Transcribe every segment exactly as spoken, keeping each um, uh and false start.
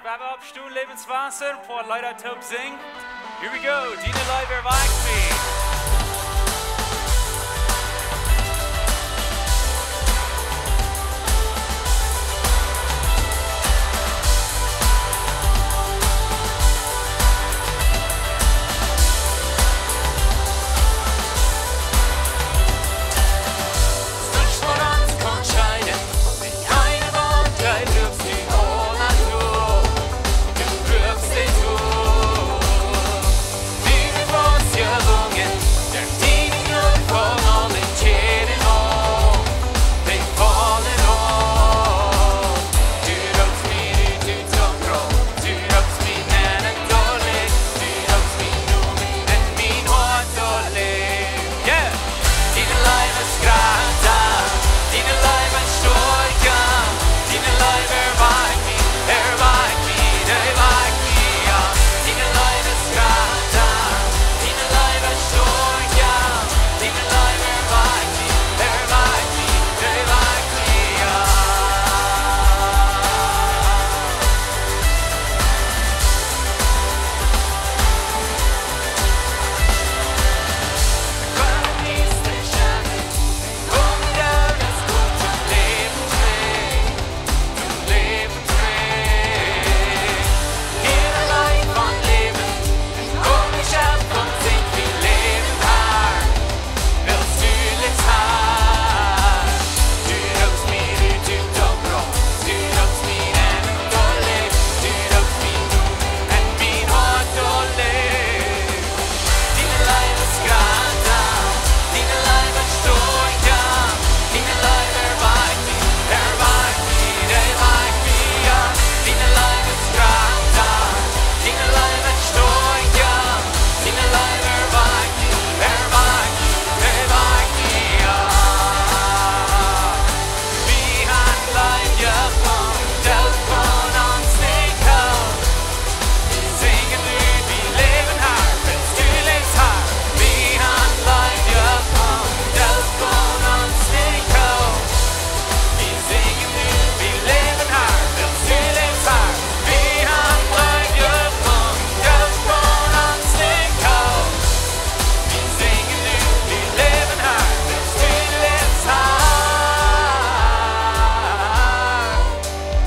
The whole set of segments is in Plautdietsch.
Wie haben opp Stool Lebenswasser, een poa Leeda toop sinjen. Here we go. Diene Leew erweicht mie.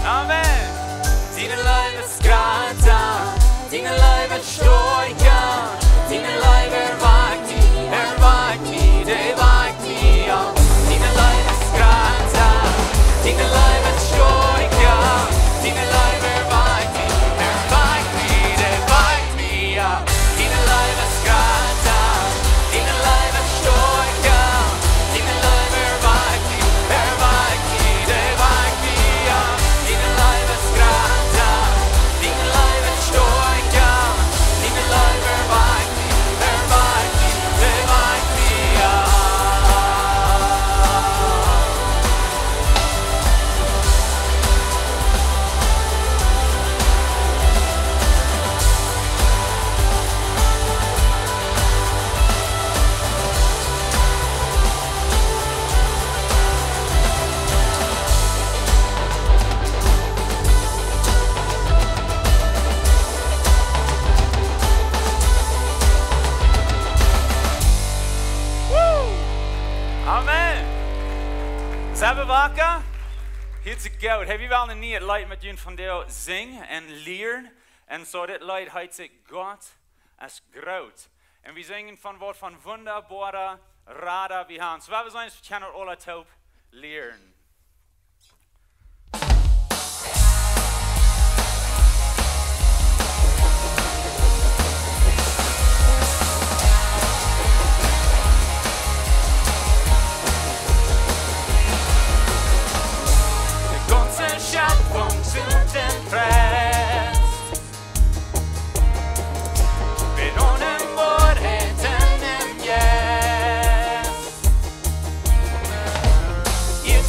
Amen. Diene Leew es grata, diene Leew es stoakja, diene Leew erweicht mie, erweicht mie, dee erweicht mie, jo. Diene Leew es grata, diene Leew es stoakja, diene Leew erweicht mie, erweicht mie, dee erweicht mie, jo. Amen. Sent wie waka? Hia es et goot. Hey, wie wellen een nieet Leet met junt vondoag sinjen un lieren. Un soo, dit Leet heet sikj Gott es groot. Un wie sinjen von waut von wundaboare Rada wie haben. Soo, wie sellen ons kjennen aula toop lieren. De gaunze Schepfunk sucht un fress. Bit onen Woarheit un em Jeist. Ieet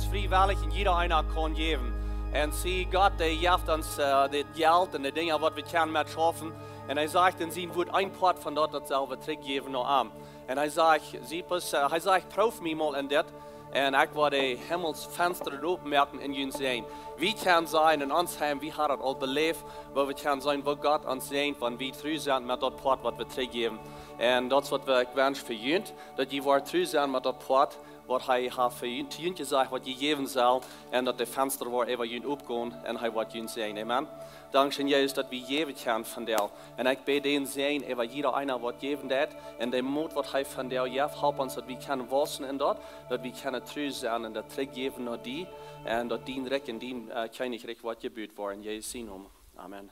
friewellich un jieda eena kaun jäwen. Un see, Gott, dee jeft ons, äh, dit Jelt un de Dinja, waut wie kjennen met schaufen. Un hee sajcht en sien Wuat, een Poat von daut, daut sell wie trigjjäwen no am. Un hee sajcht, see, pass, äh, hee sajcht, proow mie mol en dit. Un ekj woa de Himmelsfensta openmoaken un junt säajnen. Wie kjennen sajen, en ons Heim, wie haben daut aul beläft, woo wie kjennen seenen, woo Gott ons säajent, wan wie tru sent met daut Poat, waut wie trigjjäwen. Un daut es, waut wie, ekj wensch fa junt, daut jie woaren tru sennen met daut Poat, waut hee haft fa junt, to junt jesajcht, waut jie jäwen sellen, un daut de Fensta woaren äwa junt opgonen, un hee woat junt säajnen. Amen. Dankscheen, Jesus, daut wie jäwen kjennen vondoag. Un ekj bäd dän Säajen äwa jieda eena, waut jäwen deit, un de Moot, waut hee vondoag jeft, halp ons, daut wie kjennen wausen en daut, daut wie kjennen tru sennen un daut trigjjäwen no die, un daut dien Rikj un dien, äh, Kjennichrikj woat jebut woaren. En Jesus sien Nomen. Amen.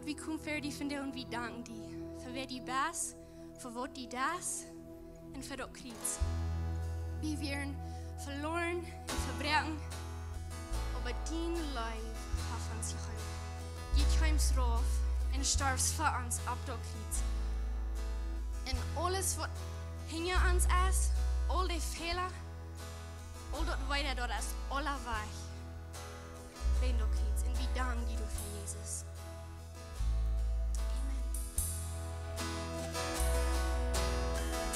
Wie komen ver die vondoag un wie danken die fa wäa du best, fa waut du deist un fa daut Kjriez. Wie wieren veloaren un vebroaken, oba diene Leew haft ons jeholpen. Du kjeemst rauf un storfst fa ons opp daut Kjriez. Un aules waut hinja ons es, aul de Fäla, aul daut Weeda, daut es aula wajch. Wäajen daut Kjriez. Un wie danken die doafäa, Jesus. Amen.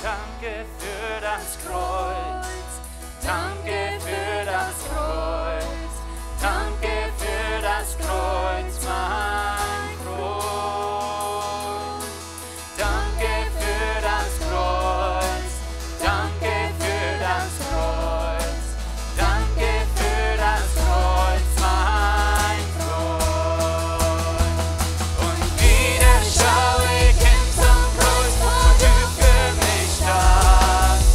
Danke für das Kreuz. Danke für das Kreuz. Danke für das Kreuz, mein Freund. Danke für das Kreuz, danke für das Kreuz, danke für das Kreuz, mein Freund. Und wieder schau ich hin zum Kreuz, wo du für mich stahst.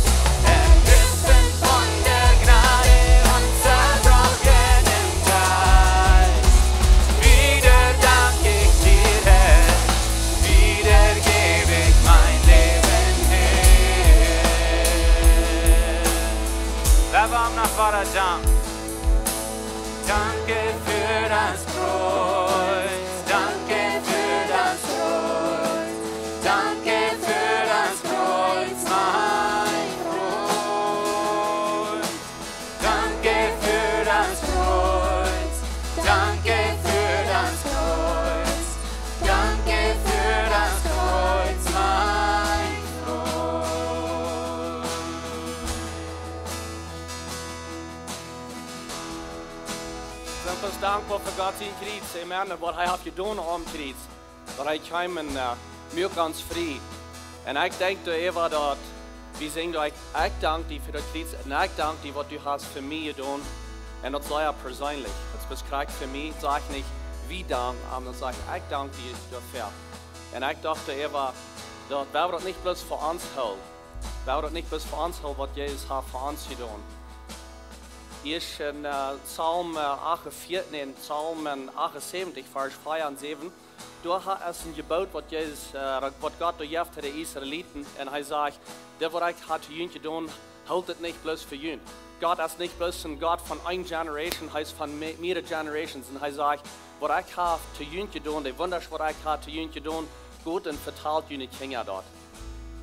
Ergriffen von der Gnade und zerbrochen im Geist. Wieder dank ich dir, Herr, wieder geb ich mein Leben hin. Laten we hem nog een keer danken. Danke für das Kreuz, danke für das Kreuz, danke für das Kreuz, mein Freund. Danke für das Kreuz, danke für das Kreuz, danke für das Kreuz, mein Freund. Sent wie dankboa fa Gott sien Kjriez, amen, un waut hee haft jedonen aum Kjriez. Daut hee kjeem un, äh, muak ons frie. Un ekj denkj doa äwa daut, wie sinjen doa, ekj, ekj dank die fa daut Kjriez un ekj dank die waut du hast fa mie jedonen. Un daut es sea perseenlich. Daut es krakjt fa mie, saj ekj nich, wie danken, oba dan saj ekj, ekj dank die doafäa. Un ekj docht doa äwa daut, wie woaren daut nich bloos fa ons hoolen. Wie woaren daut nich bloos fa ons hoolen, waut Jesus haft fa ons jedonen. Ieescht en, äh, Psalm, äh, achtunvieetich, nä, en Psalm achtunsäwentich, Varsch vea un säwen, doa ha-, es een Jeboot waut Jesus, äh, waut Gott doa jeft to de Israeliten. Un hee sajcht, dit waut ekj ha to junt jedonen, hoolt et nich bloos fa junt. Gott es nich bloos een Gott von eene Generation, hee es von me-, mearere Generations. Un hee sajcht, waut ekj ha to junt jedonen, de Wundasch waut ekj ha to junt jedonen, got un vetalt june Kjinja daut.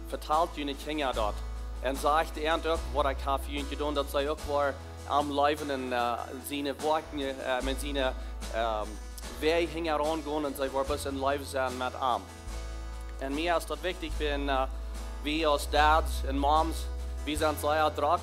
Vetalt june Kjinja daut. Un sajcht an uk, waut ekj ha fa junt jedonen, daut see uk woaren am leewen un, äh, siene Woakjen, äh, met siene, ähm, Wäaj hinjaraun gonen un see woaren bloos en Leew sennen met am. Un mie es daut wichtich, wan, äh, wie aus Dads un Moms, wie sent sea drock.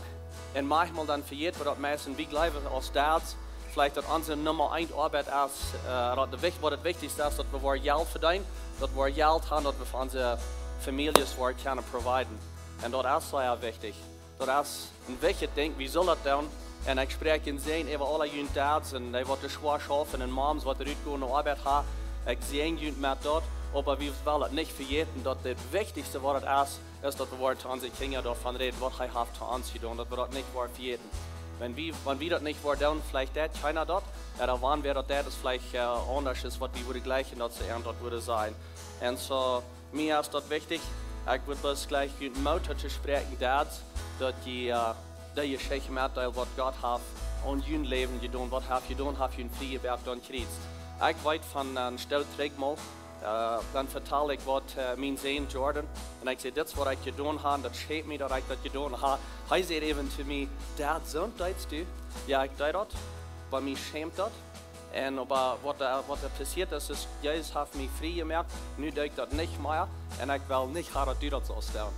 Un maunchmol dan vejäten wie daut meist, wie jleewen aus Dads, veleicht daut onse Numma eent Oabeit es, äh, daut de wich-, waut daut wichtichste es, daut wie woaren Jelt vedeenen, daut wie woaren Jelt haben, daut wie fa onse Famieljes woaren kjennen providen. Un daut es sea wichtich. Daut es een wichtjet Dinkj, wie sellen daut doonen. Un ekj spräakj een Säajen äwa aule june Dads un dee waut schwoa schaufen un Moms waut rutgonen no Oabeit haben. Ekj säajen junt met daut, oba wie wellen daut nich vejäten, daut daut wichtichste waut et es, es daut wie woaren to onse Kjinja doavon räden, waut hee haft to ons jedonen, daut wie daut nich woaren vejäten. Wan wie, wan wie daut nich woaren doonen, veleicht deit kjeena daut, ooda wan wäa daut deit, es veleicht, äh, aundasch es, waut wie wudden jlikjen, daut see an daut wudden sajen. Un soo, mie es daut wichtich, ekj wudd bloos jlikj junt Moot toospräakjen, daut, daut jie, äh, dee Jeschicht metdeelen, waut Gott haft aun jun Läwen jedonen, waut haft jedonen, haft junt frie jemoakt aum Kjriez. Ekj weet von, äh, een Stoot trigj mol, äh, dan vetald ekj waut, äh, mien Sän Jordan. Un ekj säd, dit es waut ekj jedonen hab, daut schämt mie daut ekj daut jedonen hab. Hee säd äwent to mie, Dad, soont deedst du? Jo, ekj deed daut. Bie mie schämt daut. Un oba waut, äh, waut doa passieet es, es, Jesus haft mie frie jemoakt. Nu doo ekj daut nich mea. Un ekj well nich haben daut du daut saust doonen.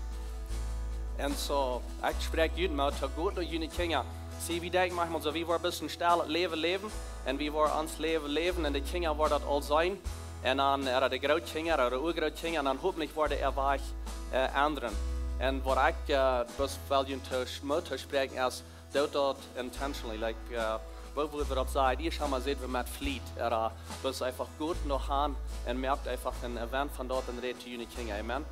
Un soo, ekj spräakj junt Moot, to goot no june Kjinja. See, wie denkjen maunchmol soo, wie woaren bloos een stallet Läwen läwen. Un wie woaren ons Läwen läwen. Un de Kjinja woaren daut aul seenen. Un dan, äh, de Grootkjinja, de Uagrootkjinja, un dan hopentlich woaren dee äa Wajch, äh, endren. Un waut ekj, äh, bloos well junt to sch-, Moot toospräakjen es, doot daut intentionally. Like, äh, woo wudd wie daut sajen? Ieescht emol säd wie met Fliet, ooda, äh, bloos eefach goot no han un moakt eefach een Event von daut un rät to june Kjinja. Amen.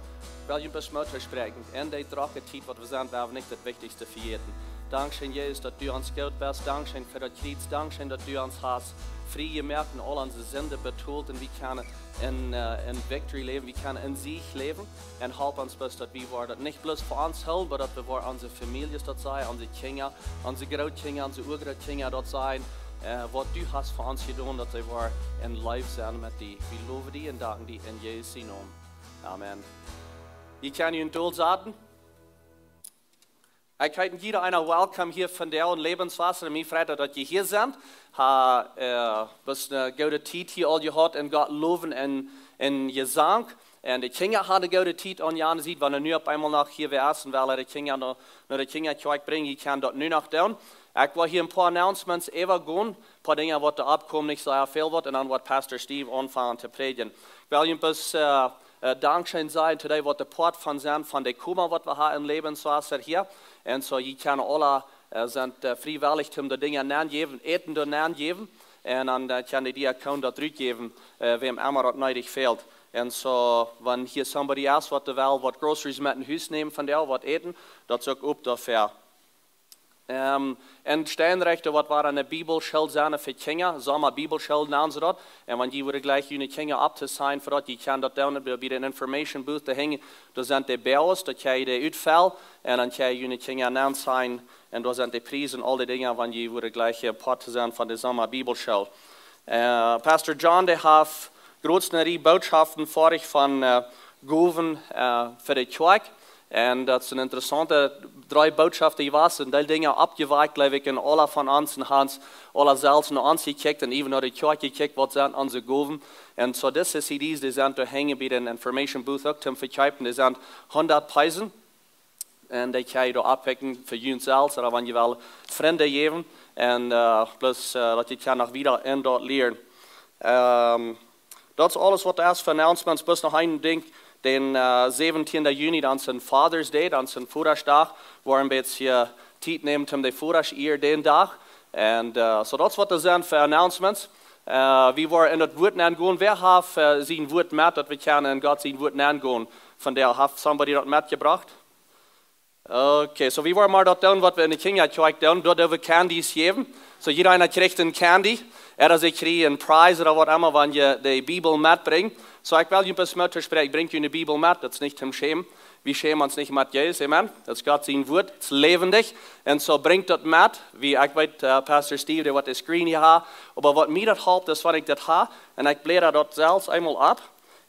Well junt bloos Moot toospräakjen. Un dee drocke Tiet waut wie sent, woa wie nich daut Wichtichste vejäten. Dankscheen, Jesus, daut du ons goot best. Dankscheen fa daut Kjriez. Dankscheen, daut du ons hast frie jemoakt un aul onse Sinden betolt un wie kjennen en, äh, en victory läwen, wie kjennen en Sieg läwen. Un halp ons bloos, daut wie woaren daut nich bloos fa ons hoolen, oba daut wie woaren onse Famieljes daut sajen, onse Kjinja, onse Grootkjinja, onse Urgrootkjinja daut sajen, äh, waut du hast fa ons jedonen, daut see woaren en Leew sennen met die. Wie lowen die un danken die en Jesus sienen Nomen. Amen. Jie kjennen junt dol saten. Ekj heet jieda eena welkom hia vondoag en Lebenswasser. Mie freit daut, daut jie hia sent. Ha, äh, waut eene goode Tiet hia aul jehaut en Gott lowen un, un Jesank. Un de Kjinja hauden eene goode Tiet aun jane Sied, wan nu opp eemol noch hia wäa es un well de Kjinja no, no de Kjinjakjoakj brinjen, jie kjennen daut nu noch doonen. Ekj well hia een poa announcements äwagonen, poa Dinja waut doa oppkomen, nich soo väl waut, un dan woat Pastor Steve aunfangen to prädjen. Ekj well junt bloos, äh, äh, dankscheen sajen to dee waut de Poat von sent, von de Koma waut wie haben en Lebenswasser hia. Un soo, jie kjennen aula, äh, sent, äh, friewellich toom de Dinja nenjäwen, Äten doa nenjäwen. Un dan, äh, kjennen de Diakonen daut rutjäwen, äh, wäm emma daut needich fält. Un soo, wan hia somebody es waut well waut groceries met no Hus nämen vondoag, waut äten, daut es uk op doafäa. Ähm, un Steinrechte, waut woaren ne Bibelschool sennen fa Kjinja, Somabibelschool nanen see daut. Un wan jie woaren jlikj june Kjinja opptosignen fa daut, jie kjennen daut doonen bie, bie dän information booth doa hinjen, doa sent de Bäajes, doa kjenn jie de Utfäl, un dan kjenn jie june Kjinja aunsignen, un doa sent de Priesen, aul dee Dinja, wan jie woaren jlikj, äh, Poat sennen von de Somabibelschool. Äh, Pastor John, dee haft groots ne Rieej Bootschoften fa junt von, äh, Gowen, äh, fa de Kjoakj. Un daut sent intressante dree Bootschoften jewast. Un dee Dinja oppjewakjt, jleew ekj, un aula von ons un Hans, aula selfst no ons jekjikjt un äwen no de Kjoakj jekjikjt, waut sent onse Gowen. Un soo dise C Ds, dee sent doa hinjen bie dän information booth uk toom vekjeepen, dee sent hundat Pesos. Un dee kjenn jie doa oppikjen fa junt selfst, ooda wan jie wellen Frind jäwen. Un, äh, plus, äh, daut jie kjennen noch wieda en daut lieren. Ähm, daut es aules waut doa es fa announcements. Plus noch een Dinkj, dän, äh, säwentieenden Juni, dan es Father's Day, dan es Vodaschdach, woa wie een bät Tiet nämen toom de Vodasch ieren dän Dach. Un, äh, soo daut es waut doa sent fa announcements. Äh, wie woaren en daut Wuat nengonen. Wäa haft, äh, sien Wuat met, daut wie kjennen en Gott sien Wuat nengonen? Vondoag, haft somebody daut metjebrocht? Okay, soo wie woaren mau daut doonen waut wie en de Kjinjakjoakj doonen, doa doo wie Candies jäwen. Soo jieda eena kjricht een Candy, ooda see kjrieen een Prize ooda waut emma, wan jie de Bibel metbrinjen. Soo ekj well junt bloos Moot toospräakjen, brinjt june Bibel met, daut es nich toom schämen. Wie schämen ons nich met Jesus, amen. Daut es Gott sien Wuat, daut es läwendich. Un soo brinjt daut met, wie ekj weet, äh, Pastor Steve, dee woat de screen hia haben. Oba waut mie daut halpt, es wan ekj daut hab, un ekj bläda daut selfst eemol opp.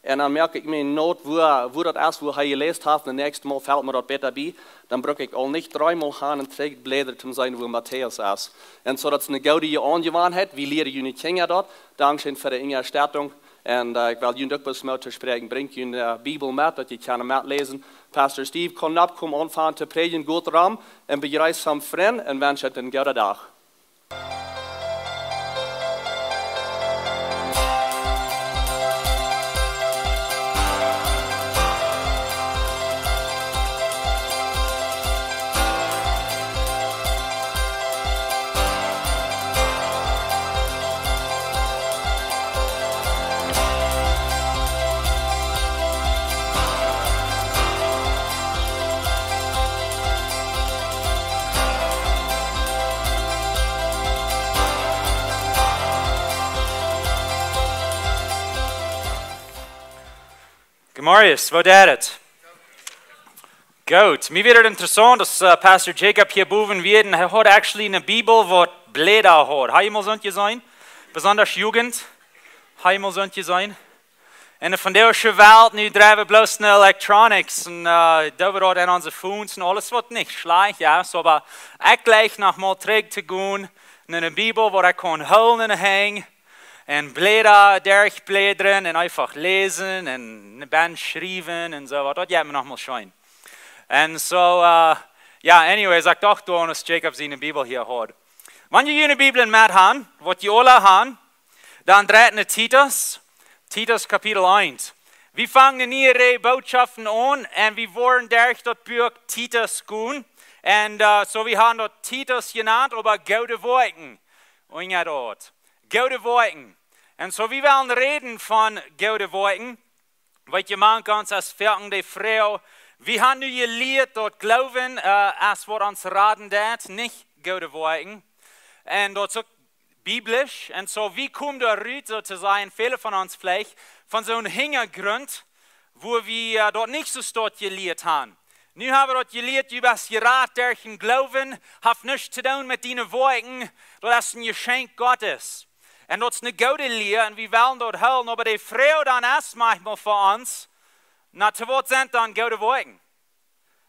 Un dan moak ekj mie Noot, wua, wua daut es, wua hee jeläst haft, un daut näakjste Mol felt mie daut bäta bie. Dan bruck ekj aul nich dreemol gonen un trigj blädren toom seenen wua Matäus es. Un soo daut es eene goode Aunjewanheit, wie lieren june Kjinja daut. Dankscheen fa de Unjastettunk. Un, äh, ekj well junt uk bloos Moot toospräakjen, brinjt june, äh, Bibel met, daut jie kjennen metläsen. Pastor Steve kaun nopp komen, aunfangen to prädjen, Gott rom, un bejreesst siene Frind, un wenscht junt een gooden Dach. Gemarius, woo deit et? Goot. Mie wia et interessaunt, daut, äh, Pastor Jacob hia bowen wia. Un hee haud actually eene Bibel waut Bläda haud. Hab jie mol soont jeseenen? Besonda Jugend. Hab jie mol soont jeseenen? En de vondoagsche Welt, nu drift wie bloos no electronics un, äh, doo wie daut en onse phones un aules, waut nich schlajcht es, oba ekj jleich noch mol trigj to gonen no eene Bibel waut ekj kaun hoolen en de Henj un Bläda derchblädren un eefach läsen un een bät schriewen un soo waut. Daut jeit mie noch mol scheen. Un soo, äh, jo, anyways, ekj docht doaraun aus Jacob siene Bibel hia haud. Wan jie june Bibeln met han, waut jie aula han, dan dreit no Titus, Titus Kapitel eent. Wie fangen eene niee Reaj Bootschoften aun un wie woaren derch daut Buak Titus gonen. Un, äh, soo, wie haben daut Titus jenant, oba goode Woakjen. Unja daut. Goode Woakjen. Un soo, wie wellen räden von goode Woakjen. Weet jie, mank ons es foaken de Froag, Wie haben nu jelieet daut Gloowen, äh, es waut ons raden deit, nich goode Woakjen. Un daut es uk biblisch. Un soo, wie komen doa rut, soo to sajen, väle von ons veleicht, von soon Hinjagrunt, wua wie, äh, daut nich soo stoakj jelieet haben. Nu haben wie daut jelieet, du best jerat derch dän Gloowen, haft nuscht to doonen met diene Woakjen, daut es een Jeschenkj Gottes. Un daut es eene goode Lia un wie wellen daut hoolen, oba de Froag dan es maunchmol fa ons, na, to waut sent dan goode Woakjen?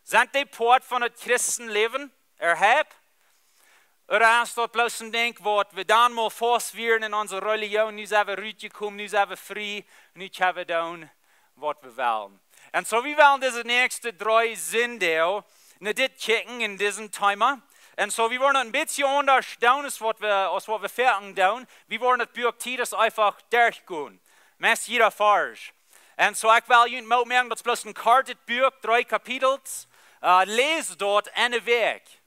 Sent dee Poat von daut Christenläwen, erheb? Ooda es daut bloos een Dinkj, waut wie dan mol faust wieren en onse Relijoon, nu sent wie rutjekomen, nu sent wie frie, nu kjenn wie doonen, waut wie wellen. Un soo, wie wellen dise näakjste dree Sindach no dit kjikjen en disem Thema. Un soo, wie woaren daut een bät aundasch doonen, aus waut wie, aus waut wie foaken doonen. Wie woaren daut Buak Titus eefach derchgonen. Meist jieda Varsch. Un soo, ekj well junt Moot moaken, daut es bloos een kortet Buak, dree Kapitels. Äh, läs daut enne Wäakj.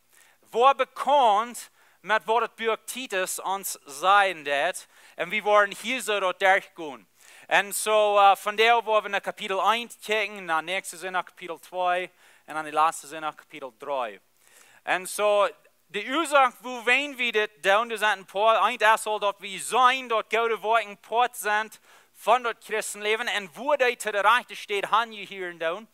Woa bekaunt met waut daut Buak Titus ons sajen deit. Un wie woaren hia soo daut derchgonen. Un soo, äh, vondoag woa wie no Kapitel eent kjikjen, dan näakjsten Sindach Kapitel twee un dan dän latsten Sindach Kapitel dree. Un soo, de Uasoak, wuarom wie dit doonen, doa sent een poa. Eent es aul daut wie seenen, daut goode Woakjen Poat sent von daut Christenläwen un woo dee to de rajchte Städ hanjehieren doonen.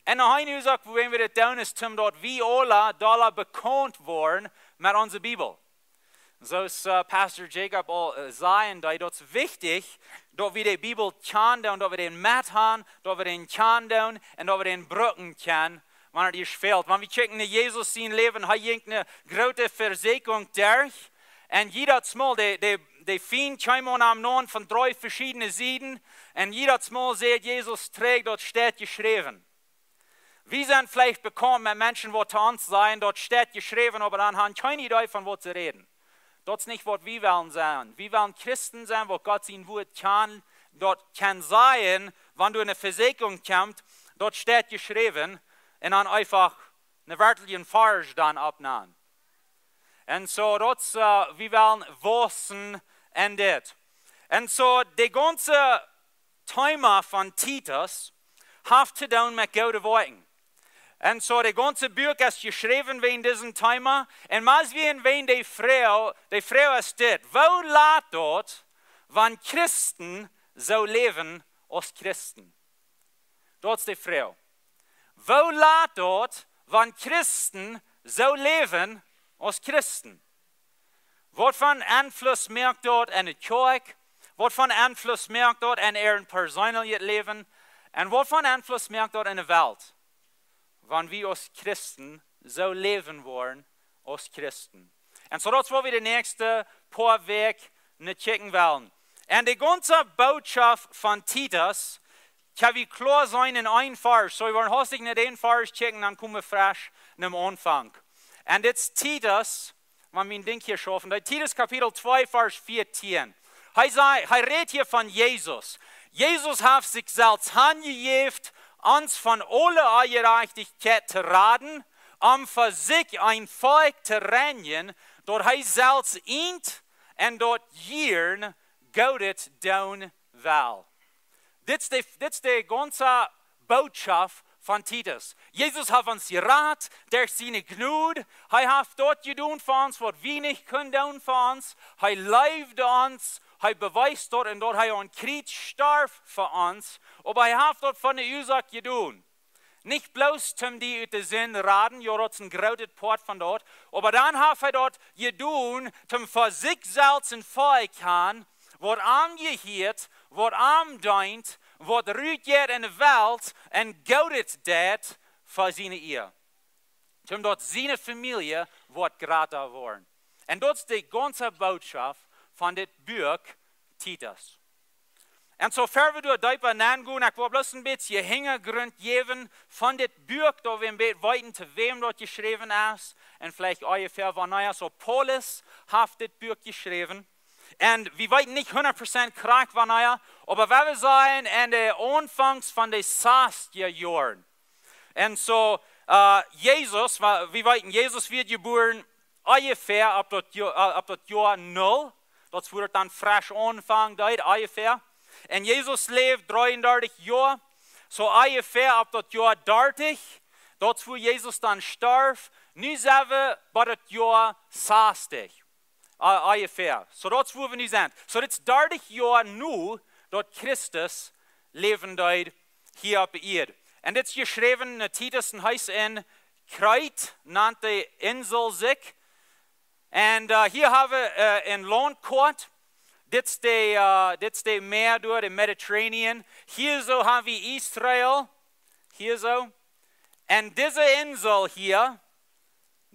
Un noch eene Uasoak, wuarom wie dit doonen, es, om daut wie aula dolla bekaunt woaren met onse Bibel. Soo aus, äh, Pastor Jacob aul, äh, säd, daut, daut es wichtich, daut wie de Bibel kjanen un daut wie dän met haben, daut wie dän kjanen un daut wie dän brucken kjennen, wan et ons fält. Wan wie kjikjen no Jesus sien Läwen, hee jinkj eene groote Vesieekjunk derch. Un jiedet Mol, de, de, de Fient kjeem aun am aun von dree veschiedne Sieden. Un jiedet Mol säd Jesus trigj, daut steit jeschräwen. Wie sent veleicht bekaunt met Menschen, waut to ons sajen, daut steit jeschräwen, oba dan haben kjeene Idee, von waut see räden. Daut es nich, waut wie wellen sennen. Wie wellen Christen sennen, waut Gott sien Wuat kjennen, daut kjennen sajen, wan doa eene Vesieekjunk kjemt, daut steit jeschräwen, un dan eefach een werkjlichen Varsch dan oppnämen. Un soo, daut es, äh, wie wellen wausen en dit. Un soo, de gaunze Thema von Titus haft to doonen met goode Woakjen. Un soo, de gaunze Buak es jeschräwen wäajen disem Thema. Un mau seenen wäajen de Froag, de Froag es dit: Woo lat daut, wan Christen soo läwen aus Christen? Daut es de Froag. Woo lat daut, wan Christen soo läwen aus Christen? Waut fa Enfluss moakt daut enne Kjoakj? Waut fa Enfluss moakt daut en äa perseenlichet Läwen? Un waut fa Enfluss moakt daut enne Welt, wan wie aus Christen soo läwen woaren aus Christen? Un soo, daut es waut wie de näakjste poa Wäakj no kjikjen wellen. Un de gaunze Bootschoft von Titus kjenn wie kloa seenen en een Varsch. Soo, wie woaren hastich no dän Varsch kjikjen, dan komen wie fresch aum Aunfank. Un dit es Titus, wan wie een Dinkj hia schaufen, daut Titus Kapitel twee, Varsch vieetieen. Hee säd, hee rät hia von Jesus. Jesus haft sikj selfst hanjejäft, ons von aule Onjerajchtichkjeit to raden, om fa sikj een Volkj to reinjen, daut hee selfst eent un daut jiern Goodet doonen well. Dit es de, dit es de gaunze Bootschoft von Titus. Jesus haft ons jerat derch siene Jnod. Hee haft daut jedonen fa ons, waut wie nich kunnen doonen fa ons. Hee leeft ons. Hee bewiest daut, un daut hee aum Kjriez storf fa ons. Oba hee haft daut fa eene Uasoak jedonen. Nich bloos om die ut de Sind raden, jo, daut es een grootet Poat von daut. Oba dan haft hee daut jedonen, om fa sikj selfst een Volkj han, waut am jehieet, waut am deent, waut rutjeit en de Welt un Goodet deit fa siene Ea. Om daut siene Famielje woat jrata woaren. Un daut es de gaunze Bootschoft von dit Buak Titus. Un soo, ea wie doa deepa nengonen, ekj well bloos een bät Hinjagrunt jäwen von dit Buak, daut wie een bät weeten, to wäm daut jeschräwen es, un veleicht onjefäa wanea. Soo, Paulus haft dit Buak jeschräwen. Un wie weeten nich hundat Prozent krakjt wanea, oba wie wellen sajen, en de Aunfangs von de sastja Joaren. Un soo, äh, Jesus, wa-, wie weeten, Jesus wort jebuaren onjefäa opp daut Jo-, äh, opp daut Joa null. Daut es wua et dan fresch aunfangen deed, onjefäa. Un Jesus läwd dreeundartich Joa. So onjefäa opp daut Joa dartich, daut es wua Jesus dan storf. Nu sent wie bie daut Joa sastich. Onjefäa. So daut es wua wie nu sent. So dit es dartich Joa nu daut Christus läwen deed hia opp de Ieed. Un dit es jeschräwen no Titus, un hee es en Kjreta, nant de Insel sikj. Un hia hab wie en Launtkoat. Dit es de, dit es de Mäa doa, de Mediterranean. Hia soo hab wie Israel. Hia soo. Un dise Insel hia,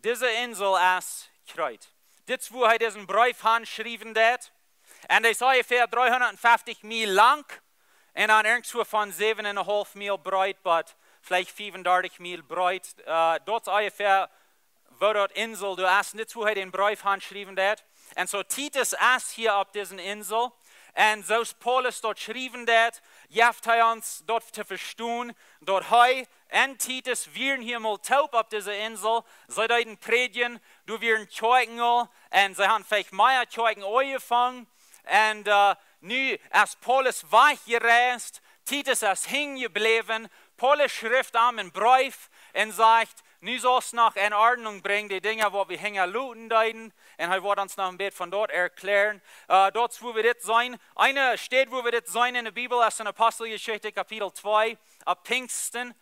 dise Insel es Kjreta. Dit es wua hee disen Breef han schriewen deed. Un dee es onjefäa dreehundatfeftich Miel lang. Un dan irjentwua von säwen un een haulf Miel breet, but veleicht fiefundartich Miel breet. Daut es onjefäa wua daut Insel doa es. Un dit es wua hee dän Breef han schriewen deed. Un so Titus es hia opp dise Insel. Un soo aus Paulus daut schriewen deed, jeft hee ons daut to vestonen, daut hee un Titus wieren hia mol toop opp dise Insel. See deeden prädjen, doa wieren Kjoakjen aul, un see han veleicht mea Kjoakjen aunjefongen. Un nu es Paulus wajchjereist, Titus es hinjen jebläwen. Paulus schrift am en Breef un sajcht: Nu saust noch en Ordnunk brinjen de Dinja waut wie hinjaloten deeden. Un hee woat ons noch een bät von daut erkjlären. Daut es wua wie dit seenen. Eene Städ wua wie dit seenen en de Bibel es en Aposteljeschicht Kapitel twee, opp Pinjsten.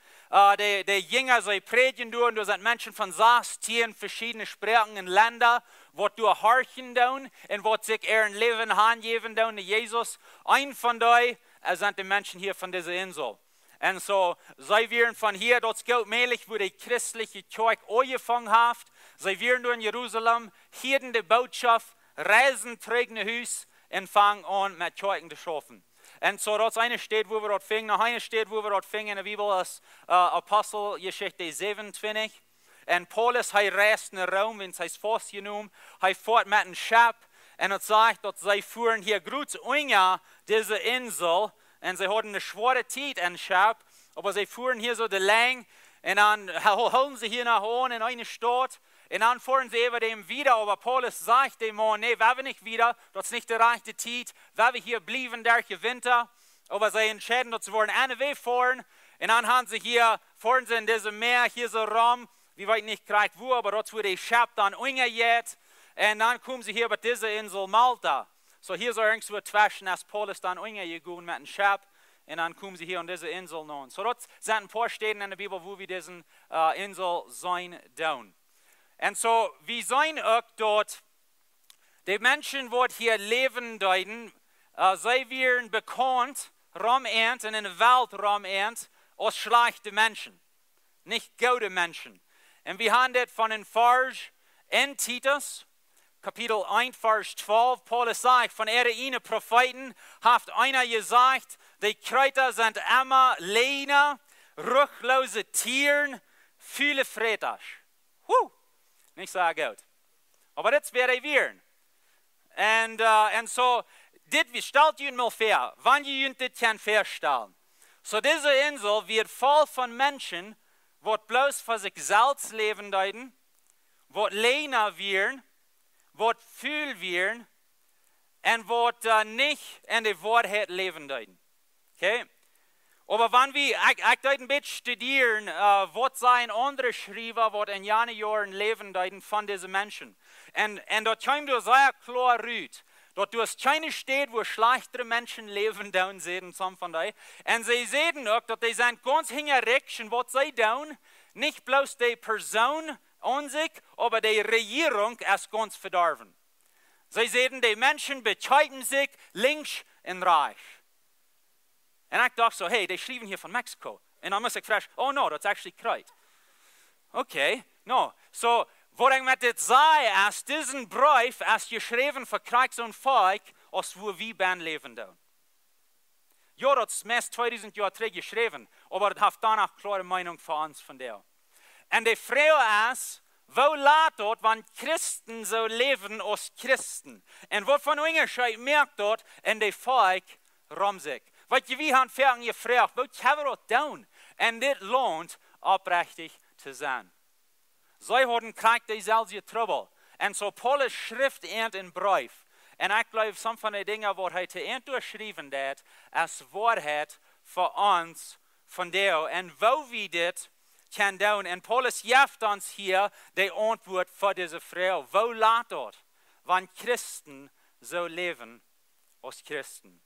De, de Jinja, see prädjen doa, un doa sent Menschen von sastieen veschiedne Sproaken un Lenda, waut doa horchen doonen un waut sikj äa Läwen hanjäwen doonen no Jesus. Een von dee sent de Menschen hia von dise Insel. Un so, see wieren von hia, daut es goot mäajlich, wua de christelje Kjoakj aunjefongen haft. See wieren doa en Jerusalem, hieeden de Bootschoft, reisden trigj no Hus un fungen aun met Kjoakjen to schaufen. Un so, daut es eene Städ wua wie daut finjen. Noch eene Städ wua wie daut finjen en de Bibel es Aposteljeschicht säwenuntwintich. Un Paulus, hee reist no Rom, wiels hee es faustjenomen. Hee foat met een Schepp. Un daut sajcht, daut see fuaren hia groot unja dise Insel. Un see hauden eene schwoare Tiet em Schepp. Oba see fuaren hia soo de Lenj. Un dan hoolen see hia noch aun en eene Staut. Un dan fuaren see äwa däm wieda. Oba Paulus sajcht däm Maun: Nä, wie woaren nich wieda. Daut es nich de rajchte Tiet. Wie woaren hia bliewen derch dän Winta. Oba see entscheiden, daut see woaren aundawäajes foaren. Un dan han see hia, foaren see en dise Mäa hia soo rom. Wie weeten nich krakjt wua, oba daut es wua daut Schepp dan unjajeit. Un dan komen see hia bie dise Insel Malta. So hia soo irjentwua tweschen es Paulus dan unjajegonen met een Schepp. Un dan komen see hia aun dise Insel aun. So daut sent een poa Städen en de Bibel wua wie dise Insel seenen doonen. Un so, wie seenen uk daut de Menschen waut hia läwen deeden, see wieren bekaunt rom an un en de Welt rom an aus schlajchte Menschen, nich goode Menschen. Un wie han dit von een Varsch en Titus, Kapitel eent, Varsch twalf. Paulus sajcht: Von äare ieejne Profeeten haft eena jesajcht: De Kjreta sent emma Läajna, ruchloose Tieren, fule Frätasch. Huh, nich soo goot. Oba dit es wäa dee wieren. Un, un so, dit, wie stalt junt mol väa, wan jie junt dit kjennen väastalen. So dise Insel wia voll von Menschen, waut bloos fa sikj selfst läwen deeden, waut Läajna wieren, waut ful wieren, un waut nich en de Woarheit läwen deeden. Okay? Oba wan wie, ekj, ekj deed een bät studieren, waut sajen aundre Schriewa, waut en jane Joaren läwen deeden, von dise Menschen. Un, un daut kjeem doa sea kloa rut, daut doa es kjeene Städ wua schlajchtre Menschen läwen doonen, säden some von dee. Un see säden uk, daut dee sent gaunz hinjarisch en waut see doonen, nich bloos de Persoon aun sikj, oba de Rejierunk es gaunz vedorwen. See säden, de Menschen bekjeepen sikj linkjs un rajchts. Un ekj docht soo: Hey, dee schriewen hia von Mexiko. Un dan must ekj fresch: Oh no, that's actually Kjreta. Okay, no. So, waut ekj met dit saj es, dise Breef es jeschräwen fa krakjt soon Volkj aus wua wie bennen läwen doonen. Jo, daut es meist tweedusent Joa trigj jeschräwen, oba daut haft dan uk kloare Meenunk fa ons vondoag. Un de Froag es: Woo lat daut, wan Christen soo läwen aus Christen? Un waut fa een Unjascheet moakt daut en de Volkj rom sikj? Weet jie, wie han foaken jefroacht: Woo kjenn wie daut doonen, en dit Launt oprechtich to sennen? See hauden krakjt deeselwje Trubbel. Un so Paulus schrift an een Breef. Un ekj jleew, some von de Dinja waut hee to an doa schriewen deed, es Woarheit fa ons vondoag un woo wie dit kjennen doonen. Un Paulus jeft ons hia de Auntwuat fa dise Froag. Woo lat daut, wan Christen soo läwen aus Christen?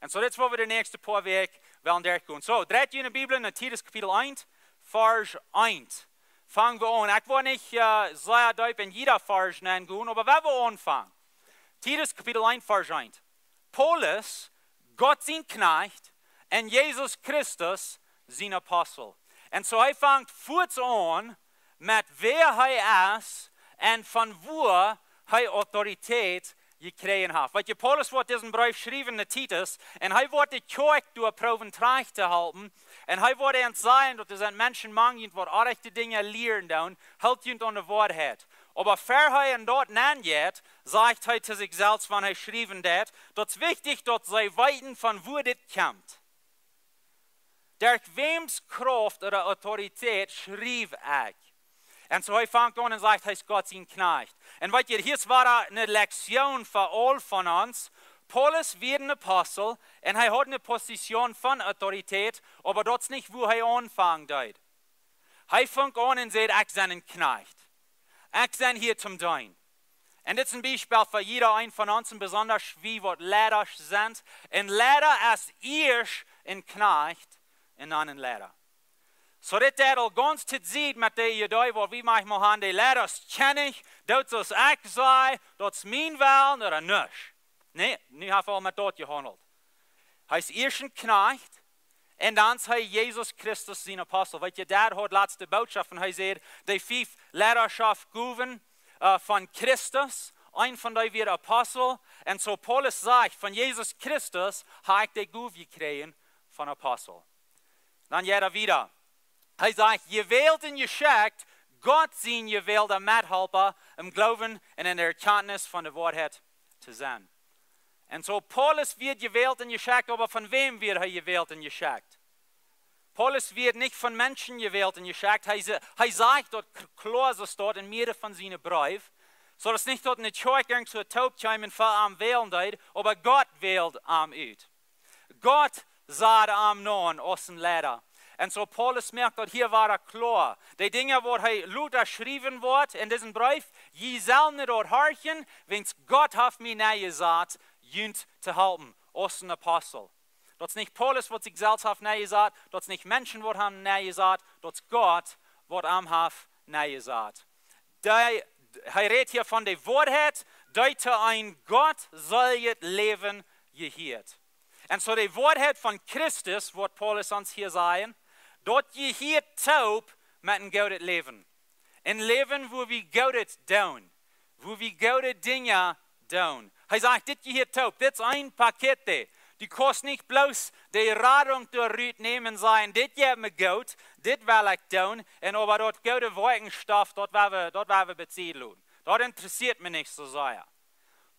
Un soo, dit es wua wie de näakjste poa Wäakj wellen derchgonen. Soo, dreit june Bibel no Titus Kapitel eent, Varsch eent. Fang wie aun. Ekj woa nich, äh, sea deep en jieda Varsch nengonen, oba wie wellen aunfangen. Titus Kapitel eent, Varsch eent. Paulus, Gott sien Kjnajcht, un Jesus Christus sien Apostel. Un soo hee fangt fuaz aun met wäa hee es un von wua hee Autoritäet jekjräajen haft. Weetst, Paulus woat disen Breef schriewen no Titus un hee woat de Kjoakj doa proowen trajcht to halpen. Un hee woat an sajen, daut doa sent Menschen mank junt, waut orrajchte Dinja lieren doonen, helt junt aun de Woarheit. Oba ea hee en daut nenjeit, sajcht hee to sikj selfst, wan hee schriewen deit, daut es wichtich, daut see weeten, von wua dit kjemt. Derch wäms Krauft ooda Autoritäet schriew ekj? Un soo hee fangt aun un sajcht, hee es Gott sien Kjnajcht. Un weetst, hia es wada eene Lektion fa aul von ons. Paulus wia een Apostel un hee haud eene Positioon von Autoritäet, oba daut es nich wua hee aunfangen deed. Hee fangt aun un sajcht, ekj sie een Kjnajcht. Ekj sie hia toom deenen. Un dit es een Biespel fa jieda een von ons, un besonda wie waut Leida sent. Een Leida es ieescht een Kjnajcht un dan een Leida. Soo dit deit aul gaunz to Sied met de Idee, waut wie maunchmol haben, de Leida es Kjennich, daut es aus ekj saj, daut es mien Wellen ooda nuscht. Nä, nu haft hee aul met daut jehaundelt. Hee es ieescht een Kjnajcht un dan es hee Jesus Christus sien Apostel. Weetst, daut haud latste Bootschoft un hee säd, de fief Leidaschoft Gowen, äh, von Christus, een von dee wia Apostel. Un soo Paulus sajcht, von Jesus Christus hab ekj de Gow jekjräajen von Apostel. Dan jeit hee wieda. Hee sajcht, jewält un jeschekjt, Gott sien jewälda Methalpa em Gloowen un en de Erkjantnis von de Woarheit to sennen. Un soo Paulus wia jewält un jeschekjt, oba von wäm wia hee jewält un jeschekjt? Paulus wia nich von Menschen jewält un jeschekjt. Hee sa-, hee sajcht daut k-, kloa, soo steit en mearere von siene Breew. Soo daut es nich daut ne Kjoakj irjentwua toop kjeem un fa am wälen deed, oba Gott wäld am ut. Gott sach am aun aus een Leida. Un soo Paulus moakt daut hia wada kloa. De Dinja waut hee lota schriewen woat en disen Breef, jie sellen daut horchen, wiels Gott haft mie nenjesat, junt to halpen, aus een Apostel. Daut es nich Paulus waut sikj selfst haft nenjesat, daut es nich Menschen waut am nenjesat, daut es Gott waut am haft nenjesat. Dee, hee rät hia von de Woarheit, dee to een gottseljet Läwen jehieet. Un soo de Woarheit von Christus, woat Paulus ons hia sajen, daut jehieet toop met een goodet Läwen. Een Läwen, wua wie Goodet doonen, wua wie goode Dinja doonen. Hee sajcht, dit jehieet toop, dit es een Pakjett. Du kaust nich bloos de Radunk doa rut nämen un sajen, dit jeit mie goot, dit well ekj doonen, un oba daut goode Woakjenstoff, daut woa wie, daut woa wie bie Sied loten. Daut interessieet mie nich soo sea.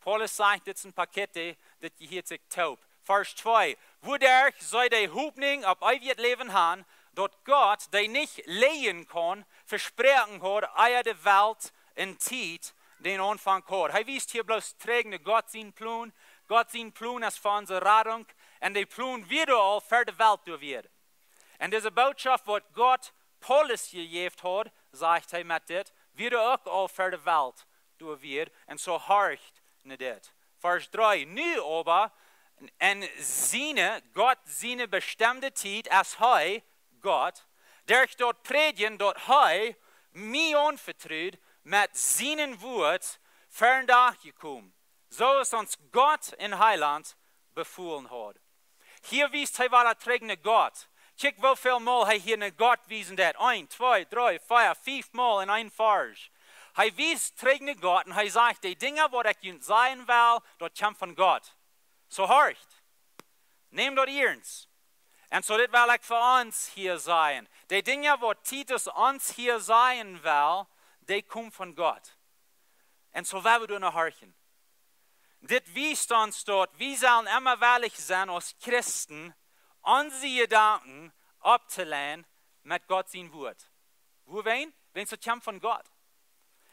Paulus sajcht, dit es een Pakjett, dit jehieet sikj toop. Varsch twee. Wuaderch see de Hopninj opp eewjet Läwen haben, daut Gott, dee nich läajen kaun, vesproaken haud, ea de Welt en Tiet dän Aunfank haud. Hee wiest hia bloos trigj no Gott sien Plon. Gott sien Plon es fa onse Radunk. Un de Plon wia doa aul ver de Welt doa wia. Un dise Bootschoft, waut Gott Paulus jejäft haud, sajcht hee met dit, wia doa uk aul ver de Welt doa wia. Un soo horcht no dit. Varsch dree. Nu oba, en siene, Gott siene bestemde Tiet, es hee, Gott, derch daut Prädjen, daut hee mie aunvetrud, met sien Wuat ver dän Dach jekomen. Soo es ons Gott un Heilaunt befolen haud. Hia wiest hee wada trigj no Gott. Kjikj, woo väl mol hee hia no Gott wiesen deed. Eent, twee, dree, vea, fief mol en een Varsch. Hee wiest trigj no Gott un hee sajcht, de Dinja, waut ekj junt sajen well, daut kjemt von Gott. Soo horcht. Nämt daut iernst. Un soo dit well ekj fa ons hia sajen. De Dinja, waut Titus ons hia sajen well, dee komen von Gott. Un soo well wie doa no horchen. Dit wiest ons daut, wie sellen emma wellich sennen aus Christen, onse Jedanken opptoleien met Gott sien Wuat. Wuarom? Wiels daut kjemt von Gott.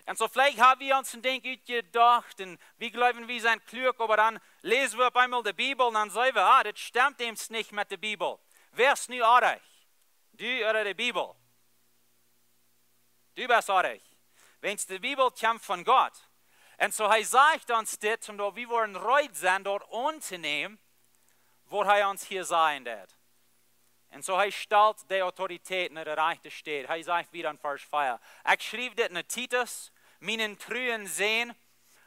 Un soo veleicht hab wie ons een Dinkj utjedocht un wie jleewen, wie sent kluak, oba dan läs wie opp eemol de Bibel un dan saj wie, ah, dit stemt eemol nich met de Bibel. Wäa es nu oajch? Du ooda de Bibel? Du best oajch. Wiels de Bibel kjemt von Gott. Un soo hee sajcht ons dit, om daut wie woaren reed sennen, daut auntonämen, waut hee ons hia sajen deed. Un soo hee stalt de Autoritäten no de rajchte Städ. Hee sajcht wieda en Varsch vea: Ekj schriew dit no Titus, mienen truen Sän.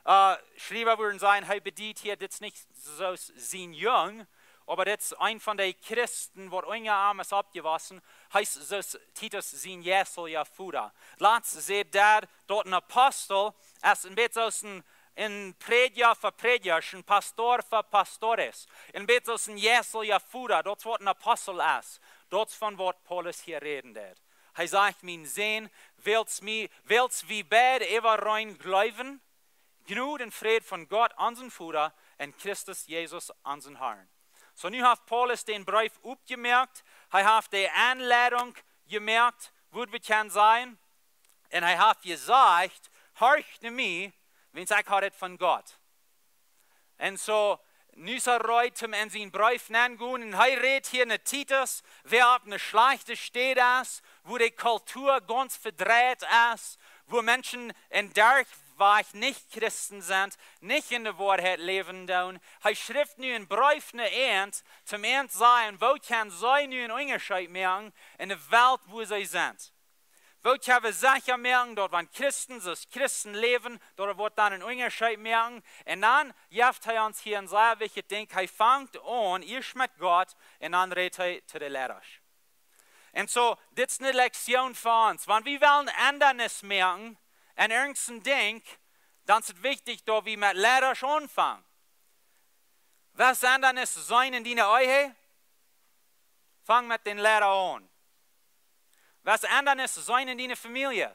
Äh, Schriewa wudden sajen, hee bediet hia, dit es nich soo aus sien Jung, oba dit es een von de Christen, waut unja am es oppjewossen. Hee es soo aus Titus sien jeistelja Voda. Latst säd daut, daut een Apostel es een bät soo aus een, een Prädja fa Prädjasch, een Pastor fa Pastores, een bät soo aus een jeistelja Voda. Daut es waut een Apostel es. Daut es von waut Paulus hia räden deed. Hee sajcht: Mien Sän, wiels mie, wiels wie beid äwareen jleewen, Jnod un Fräd von Gott, onsen Voda, un Christus Jesus, onsen Harn. Soo, nu haft Paulus dän Breef oppjemoakt. Hee haft de Aunleidunk jemoakt, woo wie kjennen sennen. Un hee haft jesajcht: Horcht no mie, wiels ekj hab dit von Gott. Un soo, nu es hee reed, om en sien Breef nengonen. Un hee rät hia no Titus, waut opp eene schlajchte Städ es, woo de Kultua gaunz vedreit es, woo Menschen en derchwajch nich Christen sent, nich en de Woarheit läwen doonen. Hee schrift nu een Breef no an, om an to sajen, woo kjennen see nu een Unjascheet moaken en de Welt, woo see sent. Woo kjenn wie secha moaken, daut wan Christen soo aus Christen läwen, daut et woat dan een Unjascheet moaken? Un dan jeft hee ons hia een sea wichtjet Dinkj. Hee fangt aun ieescht met Gott un dan rät hee to de Leidasch. Un soo, dit es eene Lektion fa ons. Wan wie wellen Endanis moaken en irjent een Dinkj, dan es et wichtich, daut wie met Leidasch aunfangen. West Endanis seenen en diene Ehe? Fang met dän Leida aun. West Endanis seenen en diene Famielje?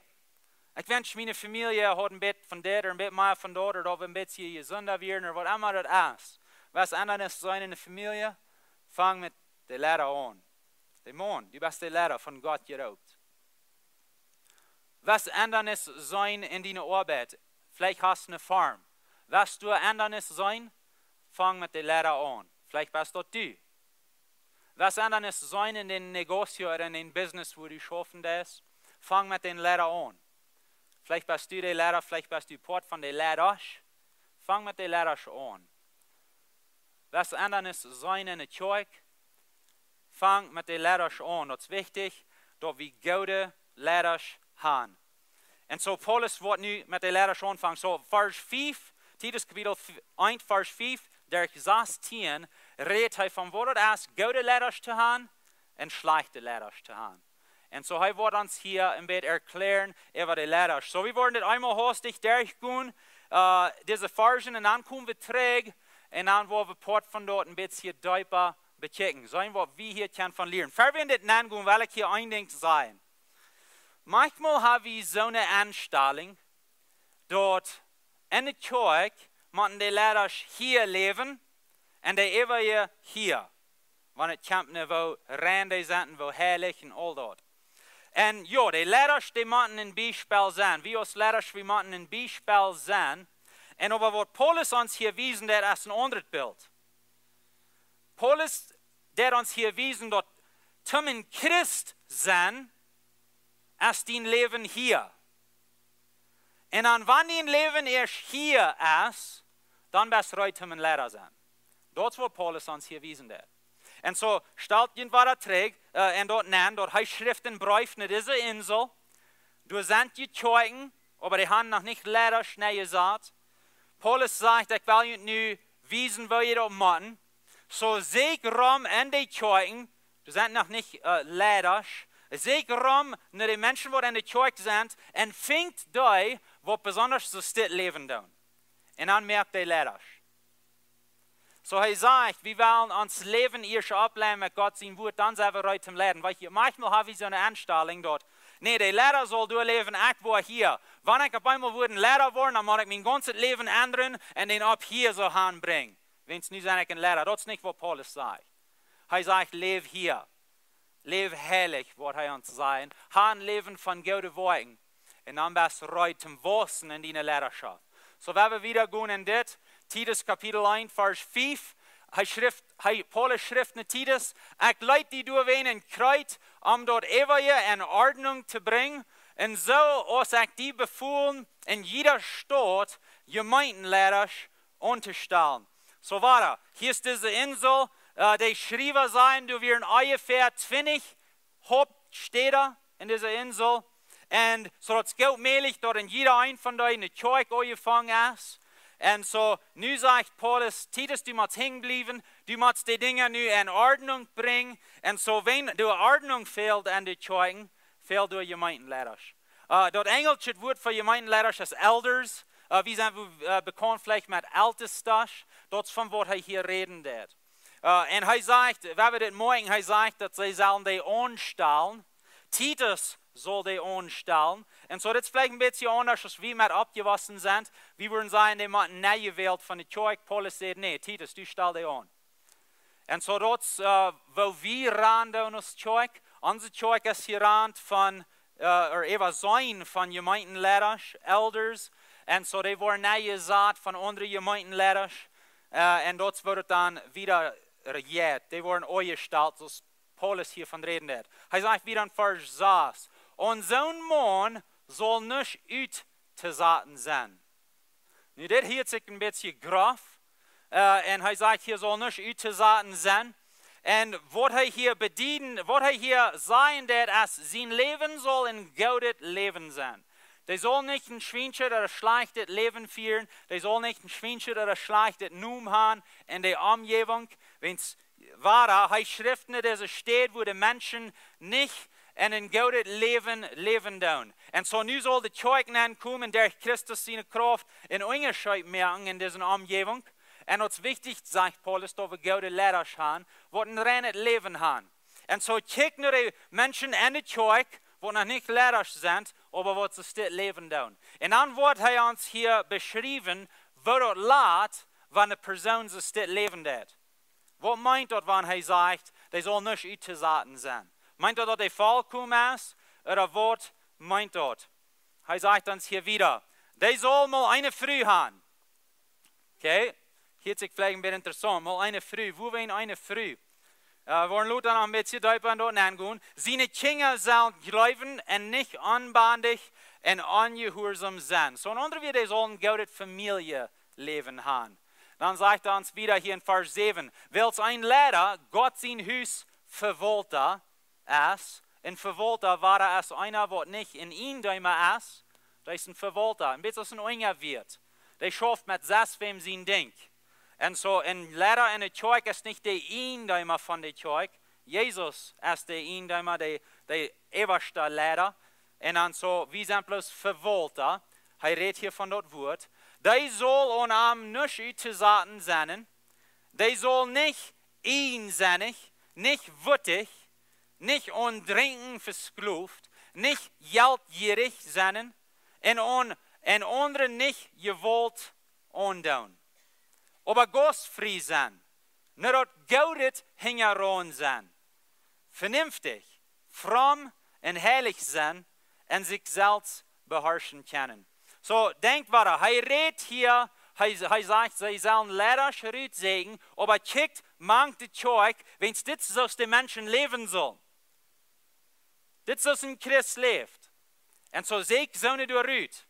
Ekj wensch, miene Famielje haud een bät von dit ooda een bät mea von daut, ooda daut wie een bät jesunda wieren, ooda waut emma daut es. West Endanis seenen en de Famielje? Fang met de Leida aun. De Maun, du best de Leida, von Gott jeroopt. West Endanis seenen en diene Oabeit? Veleicht hast du eene Farm. West du Endanis seenen? Fang met de Leida aun. Veleicht best daut du. West Endanis seenen en dän Negocio ooda en dän Business, wua du schaufen deist? Fang met dän Leida aun. Veleicht best du de Leida, veleicht best du Poat von de Leidasch. Fang met de Leidasch aun. West Endanis seenen en de Kjoakj? Fang met de Leidasch aun. Daut es wichtich, daut wie goode Leidasch han. Un soo Paulus woat nu met de Leidasch aunfangen. Soo, Varsch fief, Titus Kapitel eent, Varsch fief, derch sastieen, rät hee von waut et es, goode Leidasch to han un schlajchte Leidasch to han. Un soo, hee woat ons hia een bät erkjlären äwa de Leidasch. Soo, wie woaren dit eemol haustich derchgonen, äh, dise Varschen, un dan komen wie trigj, un dan woaren wie Poat von daut een bät deepa bekjikjen. Seenen, waut wie hia kjennen von lieren. Ea wie en dit nengonen, well ekj hia een Dinkj sajen. Maunchmol ha wie soone Enstalunk, daut en de Kjoakj motten de Leidasch hia läwen un de äwaje hia. Wan et kjemt no woo rein dee sent un woo heilich un aul daut. Un jo, de Leidasch, dee motten een Biespel sennen. Wie aus Leidasch, wie motten een Biespel sennen. Un oba waut Paulus ons hia wiesen deit, es een aundret Bilt. Paulus deit ons hia wiesen, daut toom een Christ sennen es dien Läwen hia. Un dan, wan dien Läwen ieescht hia es, dan best reed toom een Leida sennen. Daut es waut Paulus ons hia wiesen deit. Un soo stalt hee ons wada trigj, äh, en daut nenn, daut hee schrift een Breef no dise Insel. Doa sent Kjoakjen, oba dee han noch nich Leidasch nenjesat. Paulus sajcht: Ekj well junt nu wiesen, woo jie daut motten. Soo, sieekjt rom en de Kjoakjen, doa sent noch nich, äh, Leidasch. Sieekjt rom no de Menschen, waut en de Kjoakj sent, un finjt dee, waut besonda soo stell läwen doonen. Un dan moakt dee Leidasch. Soo, hee sajcht, wie wellen ons Läwen ieescht oppleien met Gott sien Wuat, dan sent wie reed toom leiden. Weetst, maunchmol ha wie soone Enstalunk daut, nä, de Leida saul doa läwen, ekj woa hia. Wan ekj opp eemol wudd een Leida woaren, dan mott ekj mien gaunzet Läwen endren un dän opp hia soo han brinjen. Wiels nu sie ekj een Leida. Daut es nich waut Paulus sajcht. Hee sajcht: Läw hia. Läw heilich, woat hee ons sajen. Ha een Läwen von goode Woakjen. Un dan best reed toom wausen en diene Leidaschoft. Soo, ea wie wieda gonen en dit, Titus Kapitel eent, Varsch fief, Hee schrift, hee, Paulus schrift no Titus: "Ekj leet die doawäajen en Kjrät, om daut äwaje en Ordnunk to brinjen, un soo aus ekj die befolen en jieda Staut Jemeentenleidasch auntostalen." Soo wada, hia es dise Insel, äh, de Schriewa sajen, doa wieren onjefäa twintich Hauptstäda en dise Insel. Un soo daut es goot mäajlich, daut en jieda een von dee ne Kjoakj aunjefongen es. Un soo, nu sajcht Paulus: "Titus, du motst hinjen bliewen, du motst de Dinja nu en Ordnunk brinjen." Un soo, wan doa Ordnunk fält en de Kjoakjen, fält doa Jemeentenleidasch. Äh, daut enjelsche Wuat fa Jemeentenleidasch es elders. Äh, wie sent, äh, bekaunt veleicht met Eltestasch. Daut es von waut hee hia räden deed. Äh, un hee sajcht, wan wie dit moakjen, hee sajcht, daut see sellen dee aunstalen. Titus saul dee aunstalen. Un soo, dit es veleicht een bät aundasch aus wie met oppjewossen sent. Wie wudden sajen, dee motten nenjewält von de Kjoakj. Paulus säd: "Nä, Titus, du stal dee aun." Un soo daut, äh, woo wie rannen doonen aus Kjoakj. Onse Kjoakj es jerant von, äh, ooda äwaseenen von Jemeentenleidasch, elders. Un soo, dee woaren nenjesat von aundre Jemeentenleidasch. Äh, un daut woat dan wieda rejieet. Dee woaren aunjestalt, soo aus Paulus hia von räden deed. Hee sajcht wieda en Varsch sas: "Un soon Maun saul nich uttosaten sennen." Nu, dit hieet sikj een bät groff. Äh, un hee sajcht hia, saul nich uttosaten sennen. Un waut hee hia bedieden, waut hee hia sajen deed, es, sien Läwen saul een goodet Läwen sennen. Dee saul nich een schwienschet ooda schlajchtet Läwen fieren. Dee saul nich een schwienschet ooda schlajchtet Nomen haben en de Omjäwunk. Wiels wada, hee schrift no dise Städ, wua de Menschen nich en een goodet Läwen läwen doonen. Un soo nu saul de Kjoakj nenkomen, derch Christus siene Krauft een Unjascheet moaken en dise Omjäwunk. Un daut es wichtich, sajcht Paulus, daut wie goode Leidasch haben, waut een reinet Läwen haben. Un soo kjikjt no de Menschen en de Kjoakj, waut noch nich Leidasch sent, oba waut see dit Läwen doonen. Un dan woat hee ons hia beschriewen, woo daut lat, wan eene Persoon soo dit Läwen deed. Waut meent daut, wan hee sajcht, dee saul nich uttosaten sennen? Meent daut, daut dee vollkomen es? Ooda waut meent daut? Hee sajcht ons hia wieda, dee saul mol eene Fru haben. Okay, hieet sikj veleicht een bät interessaunt. Mol eene Fru, wuarom eene Fru? Äh, wie woaren lota noch een bät deepa en daut nengonen. Siene Kjinja sellen jleewen un nich onbendich un onjehuarsom sennen. Soo, en aundre Wieed, dee saul een goodet Famieljeläwen haben. Dan sajcht hee ons wieda hia en Varsch säwen: "Wiels een Leida Gott sien Hus Vewaulta es." Een Vewaulta, wada, es eena, waut nich een Iejendeema es. Daut es een Vewaulta. Een bät aus een Unjawieet. Dee schauft met sest wäm sien Dinkj. Un soo, een Leida en de Kjoakj es nich de Iejendeema von de Kjoakj. Jesus es de Iejendeema, de, de äwaste Leida. Un dan soo, wie sent bloos Vewaulta. Hee rät hia von daut Wuat. Dee saul aun am nich uttosaten sennen. Dee saul nich iejensinnich, nich wuttich, nich aun Drinkjen veskloft, nich jeltjierich sennen, un aun, un aundre nich Jewault aundoonen. Oba gaustfrie sennen, no daut Goodet hinjaraun sennen, venenftich, fromm un heilich sennen un sikj selfst beharschen kjennen. Soo, denkj wada, hee rät hia, hee, hee sajcht, see sellen Leidasch rutsäkjen, oba kjikjt mank de Kjoakj, wiels dit es soo aus de Menschen läwen sellen. Dit es soo aus een Christ läft. Un soo säkjt soone doa rut.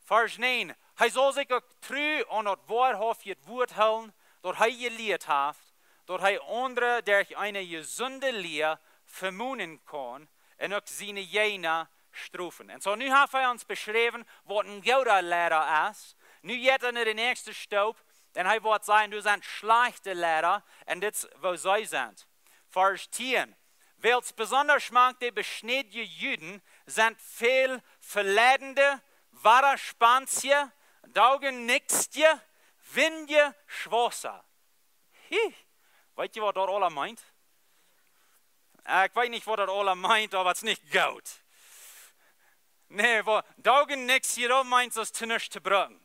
Varsch näajen: "Hee saul sikj uk tru aun daut woarhauftje Wuat hoolen, daut hee jelieet haft, daut hee aundre derch eene jesunde Lia vemonen kaun un uk siene Jäajna strofen." Un soo, nu haft hee ons beschräwen, waut een gooda Leida es. Nu jeit hee no de näakjste Stoop, un hee woat sajen, doa sent schlajchte Leida, un dit es, woo see sent. Varsch tieen: "Wiels besonda mank de beschnädje Juden sent väl veleidende, wadaspansche, daugenixtje, windje Schwätza." Hie, weet jie, waut daut aula meent? Äh, ekj weet nich, waut daut aula meent, oba et es nich goot. Nä, waut, daugenixtje, daut meent, daut es to nuscht to brucken.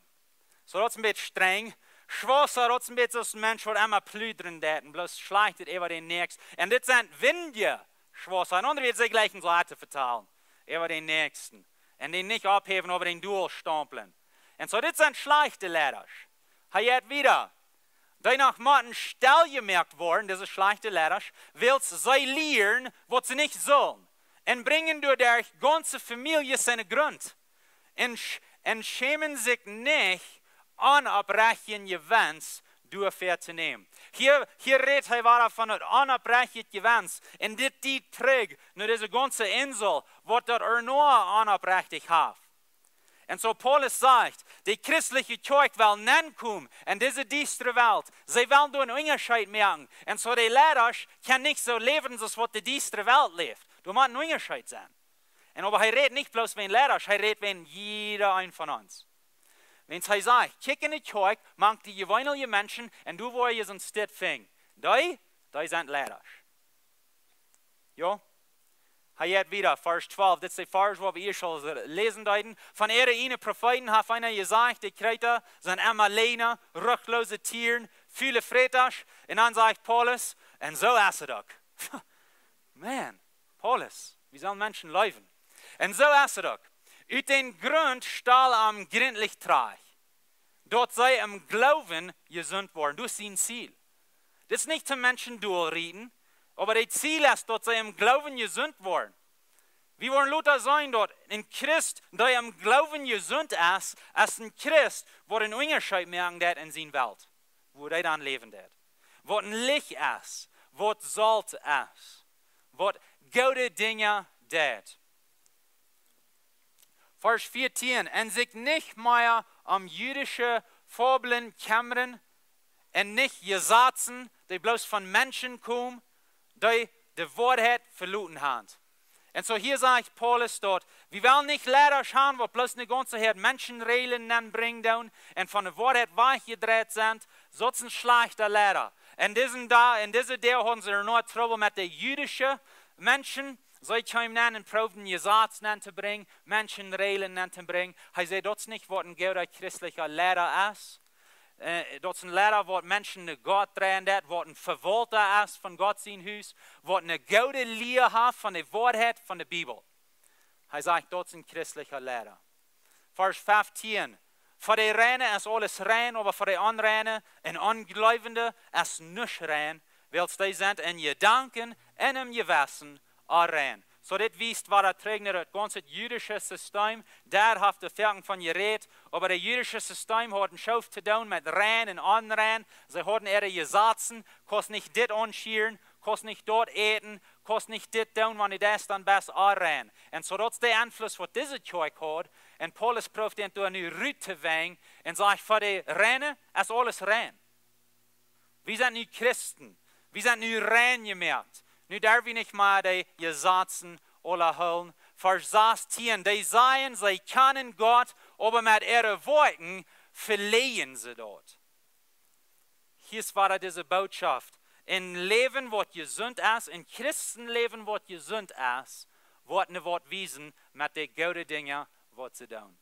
Soo, daut es een bät strenj. Schwätza, daut es een bät soo aus een Mensch, waut emma pludren deit un bloos Schlajchtet äwa dän Näakjsten. Un dit sent windje Schwätza. En aundre Wieed, see jlikjen soo to vetalen äwa dän Näakjsten. Un dän nich opphäwen, oba dän dolstaumplen. Un soo, dit sent schlajchte Leidasch. Hee jeit wieda. dee noch motten stell jemoakt woaren, dise schlajchte Leidasch, wiels see lieren, waut see nich sullen, un brinjen doaderch gaunze Famieljes en Grunt, un, sch- un schämen sikj nich, onopprechtjen Jewenst doafäa to nämen. Hia, hia rät hee wada von daut onopprechtje Jewenst. En dit Tiet trigj no dise gaunze Insel, waut daut ea noch onopprechtich haft. Un soo Paulus sajcht, de christelje Kjoakj well nenkomen en dise diestre Welt. See wellen doa een Unjascheet moaken. Un soo de Leidasch kjennen nich soo läwen, soo aus waut de diestre Welt läft. Doa mott een Unjascheet sennen. Un oba hee rät nich bloos wäajen Leidasch, hee rät wäajen jieda een von ons. Wiels hee sajcht, kjikj en de Kjoakj, mank de jeweenelje Menschen, un doa woa jie soon Stekj finjen. Dee, dee sent Leidasch. Jo? Hee jeit wieda, Varsch twalf, dit es de Varsch, waut wie ieescht aul läsen deeden. Von äare ieejne Profeeten haft eena jesajcht, de Kjreeta sent emma Läajna, ruchtloose Tieren, fule Frätasch. Un dan sajcht Paulus, un soo es et uk. Man, Paulus, wie sellen Menschen leewen? Un soo es et uk. Ut dän Grunt stal am grintlich trajcht, daut see em Gloowen jesunt woaren. Daut es sien Ziel. Dit es nich toom Menschen dolrieten, oba daut Ziel es, daut see em Gloowen jesunt woaren. Wie woaren lota seenen, daut een Christ, dee em Gloowen jesunt es, es een Christ, waut een Unjascheet moaken deit en siene Welt, wua hee dan läwen deit. Waut een Licht es, waut Solt es, waut goode Dinja deit. Varsch vieetieen, un sikj nich mea om jüdische Fabeln kjemmren un nich Jesazen, dee bloos von Menschen komen, dee de Woarheit veloten haben. Un soo hia sajcht Paulus daut, wie wellen nich Leidasch haben, waut bloos eene gaunze Häad Menschenreajlen nenbrinjen doonen un von de Woarheit wajchjedreit sent, soo aus een schlajchta Leida. En dise Doag, en dise Doag hauden see noch Trubbel met de jüdische Menschen, see kjeemen aun un proowden Jesaz auntobrinjen, Menschenreajlen auntobrinjen. Hee säd, daut es nich waut een gooda christelja Leida es. Äh, daut es een Leida, waut Menschen no Gott dreien deit, waut een Vewaulta es von Gott sien Hus, waut eene goode Lia haft von de Woarheit von de Bibel. Hee sajcht, daut es een christelja Leida. Varsch feftieen. Fa de Reine es aules rein, oba fa de Onreine un Onjleewende es nuscht rein, wiels dee sent en Jedanken un em Jewessen onrein. Soo, dit wiest wada trigj no daut gaunze jüdische System. Doa haft hee foaken von jerät, oba daut jüdische System haud een Schoof to doonen met rein un onrein. See hauden äare Jesazen, kaust nich dit aunschieren, kaust nich daut äten, kaust nich dit doonen, wan du daut deist, dan best onrein. Un soo daut es de Enfluss, waut dise Kjoakj haud. Un Paulus proowt an doa nu rut to wenjen un sajcht, fa de Reine es aules rein. Wie sent nu Christen. Wie sent nu rein jemoakt. Nu derw wie nich mea de Jesazen aula hoolen. Varsch sastieen. Dee sajen, see kjanen Gott, oba met äare Woakjen veläajnen see daut. Hia es wada dise Bootschoft. Een Läwen, waut jesunt es, een Christenläwen, waut jesunt es, woat no waut wiesen met de goode Dinja, waut see doonen.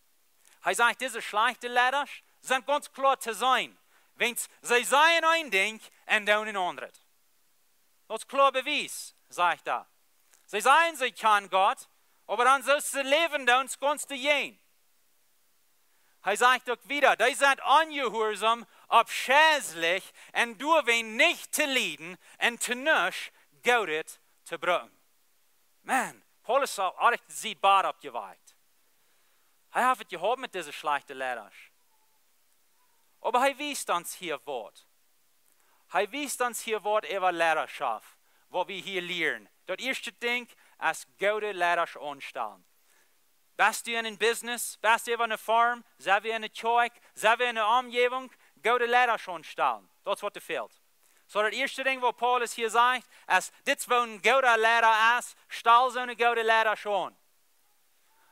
Hee sajcht, dise schlajchte Leidasch sent gaunz kloa to seenen. Wiels see sajen een Dinkj un doonen een aundret. Daut es kloa Bewies, sajcht hee. See sajen, see kjanen Gott, oba dan soo aus see läwen doonen, es gaunz doajäajen. Hee sajcht uk wieda, dee sent onjehuarsom, aufscheilich un doawäajen nich to lieden un to nuscht Goodet to brucken. Man, Paulus haud ieescht sienen Bart oppjewakjt. Hee haft et jehaut met dise schlajchte Leidasch. Oba hee wiest ons hia waut. Hee wiest ons hia waut äwa Leidaschoft, waut wie hia lieren. Daut ieeschte Dinkj es goode Leidasch aunstalen. Best du en een Business, best du äwa eene Firma, sent wie en eene Kjoakj, sent wie en eene Omjäajent, goode Leidasch aunstalen. Daut es waut doa fält. Soo, daut ieeschte Dinkj, waut Paulus hia sajcht, es, dit es woo een gooda Leida es, stal soone goode Leidasch aun.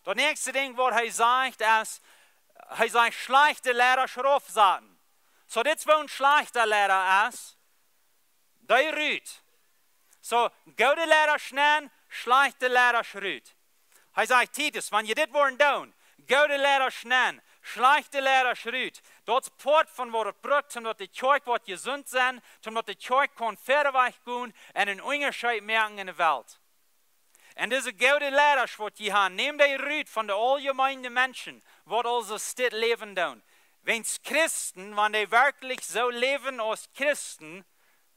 Daut näakjste Dinkj, waut hee sajcht, es, hee sajcht, schlajchte Leidasch raufsaten. Soo, dit es woo een schlajchta Leida es, dee rut. Soo, goode Leidasch nenn, schlajchte Leidasch rut. Hee sajcht, Titus, wan jie dit woaren doonen, goode Leidasch nenn, schlajchte Leidasch rut. Daut es Poat von waut et brukt, om daut de Kjoakj woat jesunt sennen, om daut de Kjoakj kaun wieda wajch gonen un een Unjascheet moaken en de Welt. Un dise goode Leidasch, waut jie haben, nämt dee rut von de auljemeene Menschen, waut aulsoo dit Läwen doonen. Wan Christen, wan dee werkjlich soo läwen aus Christen,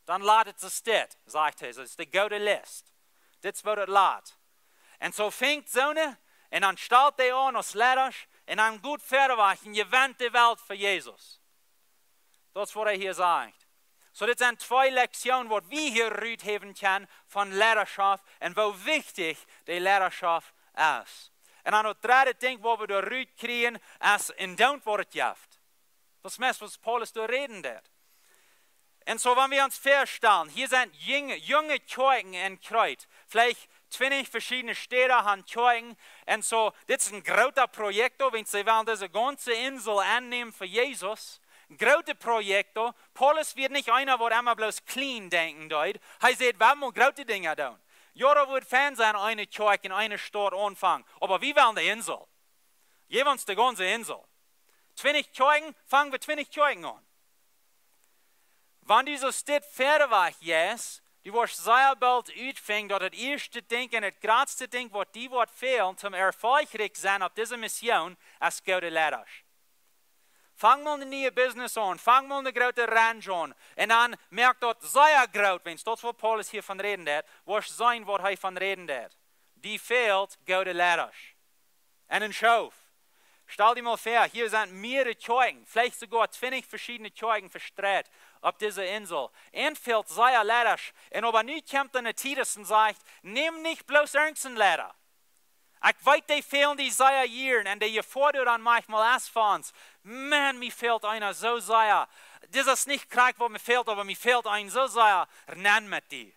dan lat et soo steit, sajcht hee. Daut es de goode List. Dit es woo daut lat. Un soo fangt soone, un dan stalt dee aun aus Leaders, un dan goot wieda wajch un jewent de Welt fa Jesus. Daut es waut hee hia sajcht. Soo, dit sent twee Lektionen waut wie hia ruthäwen kjennen von Leadership un woo wichtich de Leadership es. Un dan daut dredde Dinkj waut wie doa rutkjrieen es, un doont waut et jeft. Daut es meist waut Paulus doa räden deed. Un soo, wan wie ons väastalen, hia sent junge, junge Kjoakjen en Kjreit. Veleicht twintich veschiedne Städen han Kjoakjen. Un soo, dit es een groota Projekt, wan see wellen dise gaunze Insel aunnämen fa Jesus. Een groota Projekt. Paulus wia nich eena waut emma bloos kjlien denkjen deed. Hee säd, wie motten groote Dinja doonen. Jo, daut wudd fein sennen, eene Kjoakj en eene Staut aunfangen. Oba wie wellen de Insel. Jeef ons de gaunze Insel. Twintich Kjoakjen, fang wie twintich Kjoakjen aun. Wan du soo steit wieda wajch jeist, du woascht sea boolt utfinjen, daut daut ieeschte Dinkj un daut jratste Dinkj waut die woat fälen, om erfolgreich sennen opp dise Mission, es goode Leaders. Fang mol een nieet Business aun, fang mol een grootet Ranch aun, un dan moak daut sea groot, wan daut es waut Paulus hia von räden deed, woascht seenen waut hee von räden deed. Die fält goode Leaders. Un een Schoof. Stal die mol väa, hia sent mearere Kjoakjen, veleicht soogoa twintich veschiedne Kjoakjen vestreit opp dise Insel. Un fält sea Leaders. Un oba nu kjemt de Titus un sajcht, näm nich bloos irjent een Leader. Ekj weet, dee fälen die sea jieren un dee Jefoa doa dan maunchmol es fa ons. Maun, mie fält eena soo sea. Dit es nich krakjt waut mie fält, oba mie fält eena soo sea. Nen met die.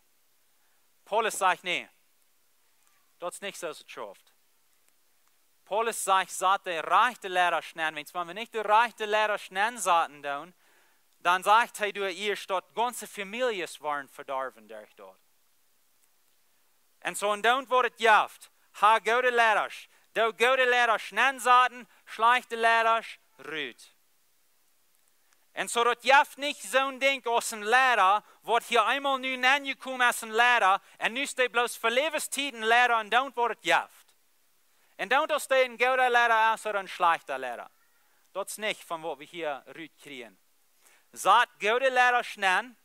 Paulus sajcht, nä, daut es nich soo aus et schauft. Paulus sajcht, sat de rajchte Leaders nen. Wan wie nich de rajchte Leaders nensaten doonen, dan sajcht hee, du, ieescht daut gaunze Famieljes woaren vedorwen derch daut. Un soo, un doont waut et jeft. Ha goode Leaders. Doo goode Leaders nensaten, schlajchte Leaders rut. Un soo, daut jeft nich soon Dinkj aus een Leader, waut hia eemol nu nenjekomen es, een Leader, un nu es dee bloos fa Läwenstiet een Leader un doont waut et jeft. Un doont aus dee een gooda Leader es ooda een schlajchta Leader. Daut es nich von waut wie hia rutkjrieen. Sat goode Leaders nen,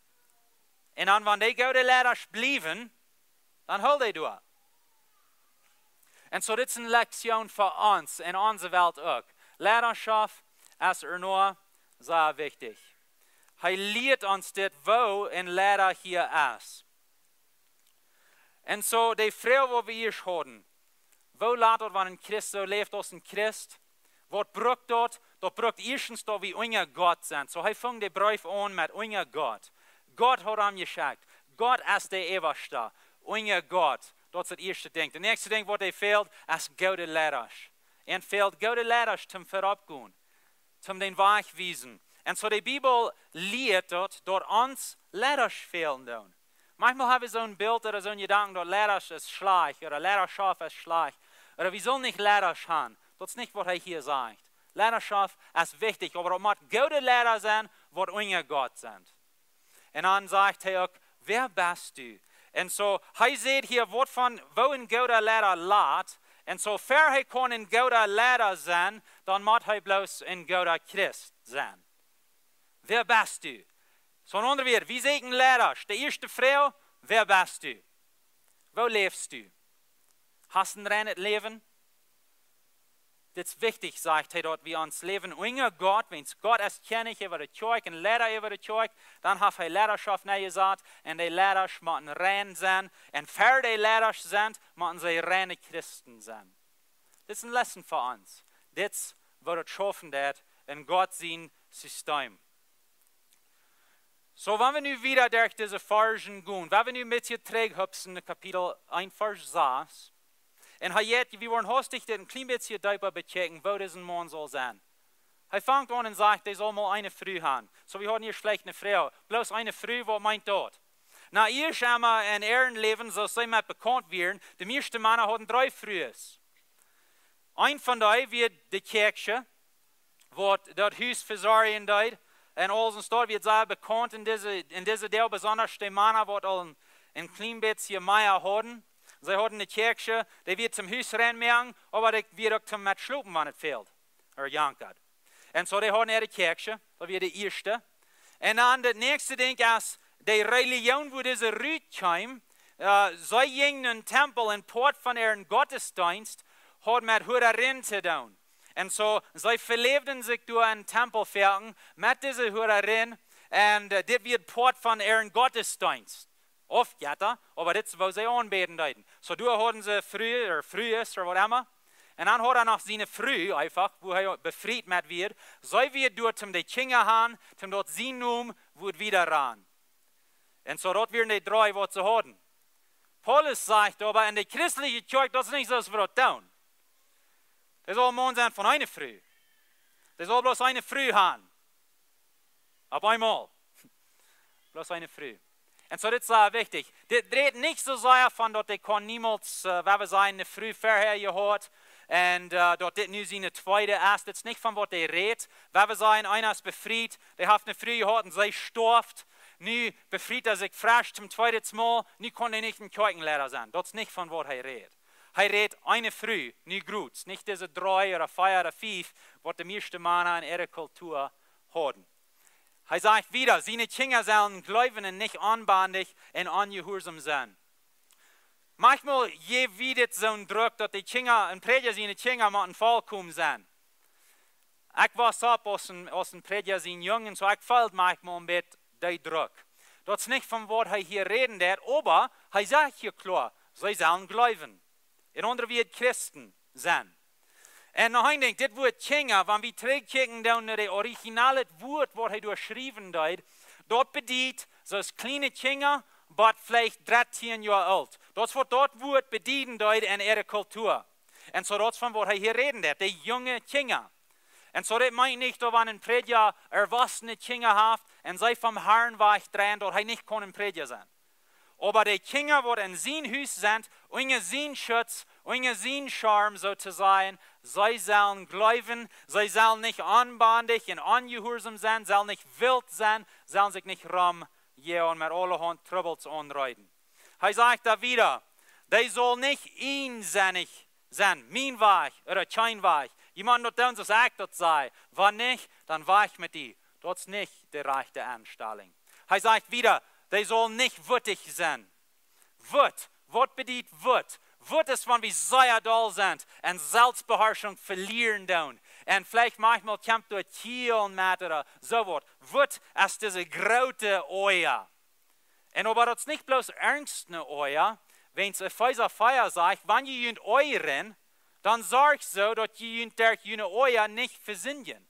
un dan, wan dee goode Leaders bliewen, dan hool dee doa. Un soo, dit es een Lektion fa ons en onse Welt uk. Leadership es enorm sea wichtich. Hee lieet ons dit, woo een Leader hia es. Un soo, de Froag waut wie ieescht hauden, woo lat daut, wan een Christ soo läft aus een Christ? Waut brukt daut? Daut brukt ieeschtens daut wie unja Gott sent. Soo, hee funk de Breef aun met unja Gott. Gott haft am jeschekjt. Gott es de Äwaschte. Unja Gott. Daut es daut ieeschte Dinkj. Daut näakjste Dinkj waut hee fält, es goode Leaders. Un fält goode Leaders toom verropp gonen, toom dän Wajch wiesen. Un soo, de Bibel lieet daut, daut ons Leaders fälen doonen. Maunchmol hab wie soon Bilt ooda soon Jedanken, daut Leaders es schlajcht ooda Leadership es schlajcht. Ooda wie sellen nich Leaders han. Daut es nich waut hee hia sajcht. Leadership es wichtich, oba daut mott goode Leaders sennen, waut unja Gott sent. Un dan sajcht hee uk, wäa best du? Un soo, hee sajcht hia waut von, woo een gooda Leader lat. Un soo, ver hee kaun een gooda Leader sennen, dan mott hee bloos een gooda Christ sennen. Wäa best du? Soo, een aundret Wuat, wie sieekjen Leaders. De ieeschte Froag, wäa best du? Woo läfst du? Hast een reinet Läwen? Dit es wichtich, sajcht hee, daut wie ons Läwen unja Gott, wiels Gott es Kjennich äwa de Kjoakj un Leader äwa de Kjoakj, dan haft hee Leadership nenjesat, un de Leaders motten rein sennen, un ver dee Leaders sent, motten see reine Christen sennen. Dit es een Lesson fa ons. Dit es woo daut schaufen deit en Gott sien System. Soo, wan wie nu wieda derch dise Varschen gonen, wan wie nu een bät trigjhupsen en Kapitel eent, Varsch sas, un hee jeit, wie woaren haustich dit een kjlien bät deepa bekjikjen, woo dise Maun saul sennen. Hee fangt aun un sajcht, dee saul mau eene Fru han. Soo, wie hauden hia veleicht eene Fru, bloos eene Fru, waut meent daut? Na, ieescht emol en äa Läwen, soo aus see met bekaunt wieren, de mieeschte Mana hauden dree Frues. Eent von dee wia de Kjäakjsche, waut daut Hus vesorjen deed. Un aulsoo daut wia sea bekaunt en dise, en dise Tiet, besonda de Mana waut aul een, een kjlien bät mea hauden. See hauden de Kjäakjsche, dee wia toom Hus reinmoaken, oba dee wia uk toom met schlopen, wan et fäld. Ooda jankat. Un soo, dee hauden äare Kjäakjsche, daut wia de ieeschte. Un dan daut näakjste Dinkj es, de Relijoon, wua dise rut kjeem, äh, see jinjen en Tempel, en Poat von äaren Gottesdeenst haud met Huararin to doonen. Un soo, see veläwden sikj doa em Tempel foaken met dise Huararin. Un, äh, dit wia Poat von äaren Gottesdeenst. Oft Jetta, oba dit es, woo see aunbäden deeden. Soo, doa hauden see Fru, ooda Frues, ooda waut emma. Un dan haud hee noch siene Fru, eefach, wua hee befriet met wia. See wia doa toom de Kjinja han, toom daut sien Nomen wudd wieda rannen. Un soo, daut wieren de dree, waut see hauden. Paulus sajcht oba, en de christelje Kjoakj, daut es nich soo aus wie daut doonen. Dee saul Maun sennen von eene Fru. Dee saul bloos eene Fru han. Opp eemol. Bloos eene Fru. Un soo, dit es sea wichtich. Dit rät nich soo sea von daut hee kunn niemols, äh, woo wie sajen, eene Fru verhäa jehaut. Un, äh, daut dit nu siene tweede es. Dit es nich von waut hee rät. Woo wie sajen, eena es befriet, dee haft eene Fru jehaut un see storf. Nu befriet hee sikj fresch toom tweeden Mol. Nu kaun hee nich een Kjoakjenleida sennen. Daut es nich von waut hee rät. Hee rät eene Fru, nu groots, nich dise dree ooda vea ooda fief, waut de mieeschte Mana en äare Kultua hauden. Hee sajcht wieda, siene Kjinja sellen jleewen un nich onbendich un onjehuarsom sennen. Maunchmol jeft daut soon Druck, daut de Kjinja, een Prädja siene Kjinja motten volkomen sennen. Ekj wia opp aus een, aus een Prädja sien Jung, soo ekj feeld maunchmol een bät dän Druck. Daut es nich von waut hee hia räden deed, oba hee sajcht hia kloa, see sellen jleewen. En aundre Wieed Christen sennen. Un noch een Dinkj, dit Wuat Kjinja, wan wie trigjkjikjen dan no daut originale Wuat, waut hee doa schriewen deed, daut bediet, soo aus kjliene Kjinja, bat veleicht dartieen Joa oolt. Daut es waut daut Wuat bedieden deed en äare Kultua. Un soo daut es von waut hee hia räden deed, de junge Kjinja. Un soo daut meent nich, daut wan een Prädja erwossene Kjinja haft un see vom Harn wajchdreien, daut hee nich kaun een Prädja sennen. Oba de Kjinja, waut en sien Hus sent, unja sien Schutz, unja sien Scharm, soo to sajen, see sellen jleewen, see sellen nich onbendich un onjehuarsom sennen, sellen nich wilt sennen, sellen sikj nich rom jo, un met aulahaunt Trubbels aunreeden. Hee sajcht doa wieda, dee saul nich eensinnich sennen, mien Wajch ooda kjeen Wajch. Jie motten daut doonen, soo aus ekj daut saj. Wan nich, dan wajch met die. Daut es nich de rajchte Enstalunk. Hee sajcht wieda, dee saul nich wuttich sennen. Wutt, waut bediet wutt? Wutt es, wan wie sea doll sent un Selfstbeharschunk velieren doonen. Un veleicht maunchmol kjemt doa Kjieejunk met ooda soo waut. Wutt es dise groote Oaja. Un oba daut es nich bloos ernste Oaja, wiels Efeesa vea sajcht, wan jie junt oajren, dan sorcht soo, daut jie junt derch june Oaja nich vesindjen.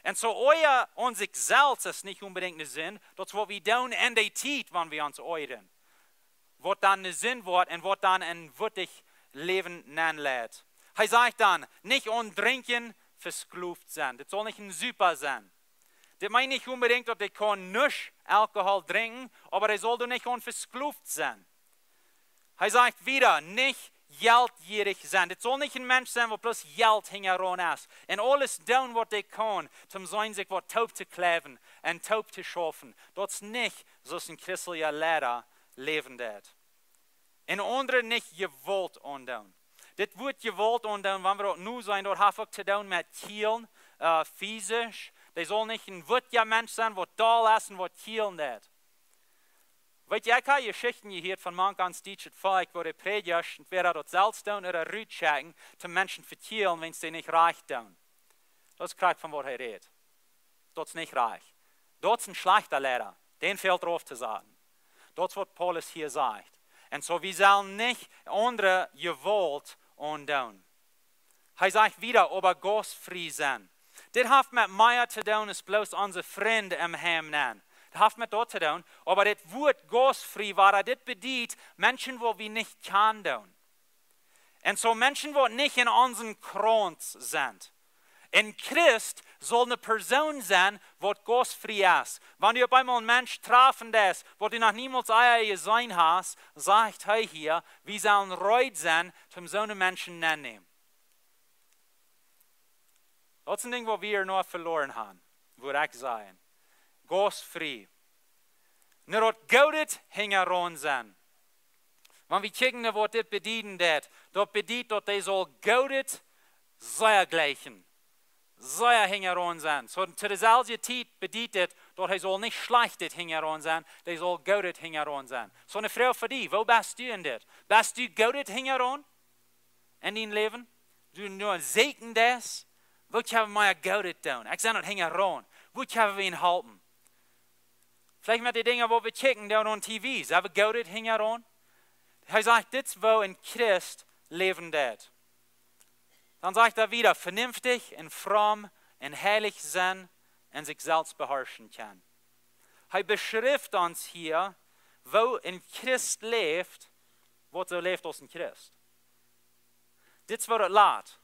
Un soo Oaja aun sikj selfst es nich onbedinjt ne Sind, daut es waut wie doonen en de Tiet, wan wie ons oajren. Waut dan ne Sind woat un waut dan een wuttich Läwen nenleit. Hee sajcht dan, nich aun Drinkjen vesklooft sennen. Dit saul nich een Supa sennen. Dit meent nich onbedinjt, daut hee kaun nich Alkohol drinkjen, oba hee saul doa nich aun vesklooft sennen. Hee sajcht wieda, nich jeltjierich sennen. Dit saul nich een Mensch sennen, waut bloos Jelt hinjaraun es. Un aules doonen, waut hee kaun, toom seenen sikj waut toop to kjleewen un toop to schaufen. Daut es nich soo aus een christelja Leida läwen deed. Un aundre nich Jewault aundoonen. Dit Wuat Jewault aundoonen, wan wie daut nu seenen, daut haft uk to doonen met kjielen, äh, fisisch. Dee saul nich een wuttja Mensch sennen, waut doll es un waut kjielen deit. Weet jie, ekj hab Jeschichten jehieet von mank ons dietschet Volkj, wua de Prädjasch entwäda daut selfst doonen ooda rutschekjen, toom Menschen vekjielen, wan see nich rajcht doonen. Daut es krakjt von waut hee rät. Daut es nich rajcht. Daut es een schlajchta Leida. Dän fält rauf to saten. Daut es waut Paulus hia sajcht. Un soo, wie sellen nich aundre Jewault aundoonen. Hee sajcht wieda, oba gaustfrie sennen. Dit haft met mea to doonen aus bloos onse Frind em Heim nenn. Dit haft met daut to doonen, oba dit Wuat gaustfrie, waut dit bediet, Menschen, waut wie nich kjanen doonen. Un soo Menschen, waut nich en onsen Krauns sent. Een Christ saul ne Persoon sennen, waut gaustfrie es. Wan du opp eemol een Mensch trafen deist, waut du noch niemols ea jeseenen hast, sajcht hee hia, wie sellen reed sennen, toom soone Menschen aunnämen. Daut es een Dinkj, waut wie hia noch veloaren haben, wudd ekj sajen. Gaustfrie. Nu daut Goodet hinjaraun sennen. Wan wie kjikjen no waut dit bedieden deit, daut bediet, daut dee saul Goodet sea jlikjen. sea hinjaraun sennen. Soo, to deeselwje Tiet bediet dit, daut hee saul nich Schlajchtet hinjaraun sennen, hee saul Goodet hinjaraun sennen. Soo, eene Froag fa die: Woo best du en dit? Best du Goodet hinjaraun en dien Läwen? Du nu een Säkjen deist, woo kjenn wie mea Goodet doonen? Ekj sie daut hinjaraun. Woo kjenn wie am halpen? Veleicht met de Dinja, waut wie kjikjen doonen aun T V, sent wie Goodet hinjaraun? Hee sajcht, dit es woo een Christ läwen deit. Dan sajcht hee wieda: Vernünftig un fromm un heilich sennen un sikj selfst beharschen kjennen. Hee beschrift ons hia, woo een Christ läft, waut soo läft aus een Christ. Dit es woo daut lat.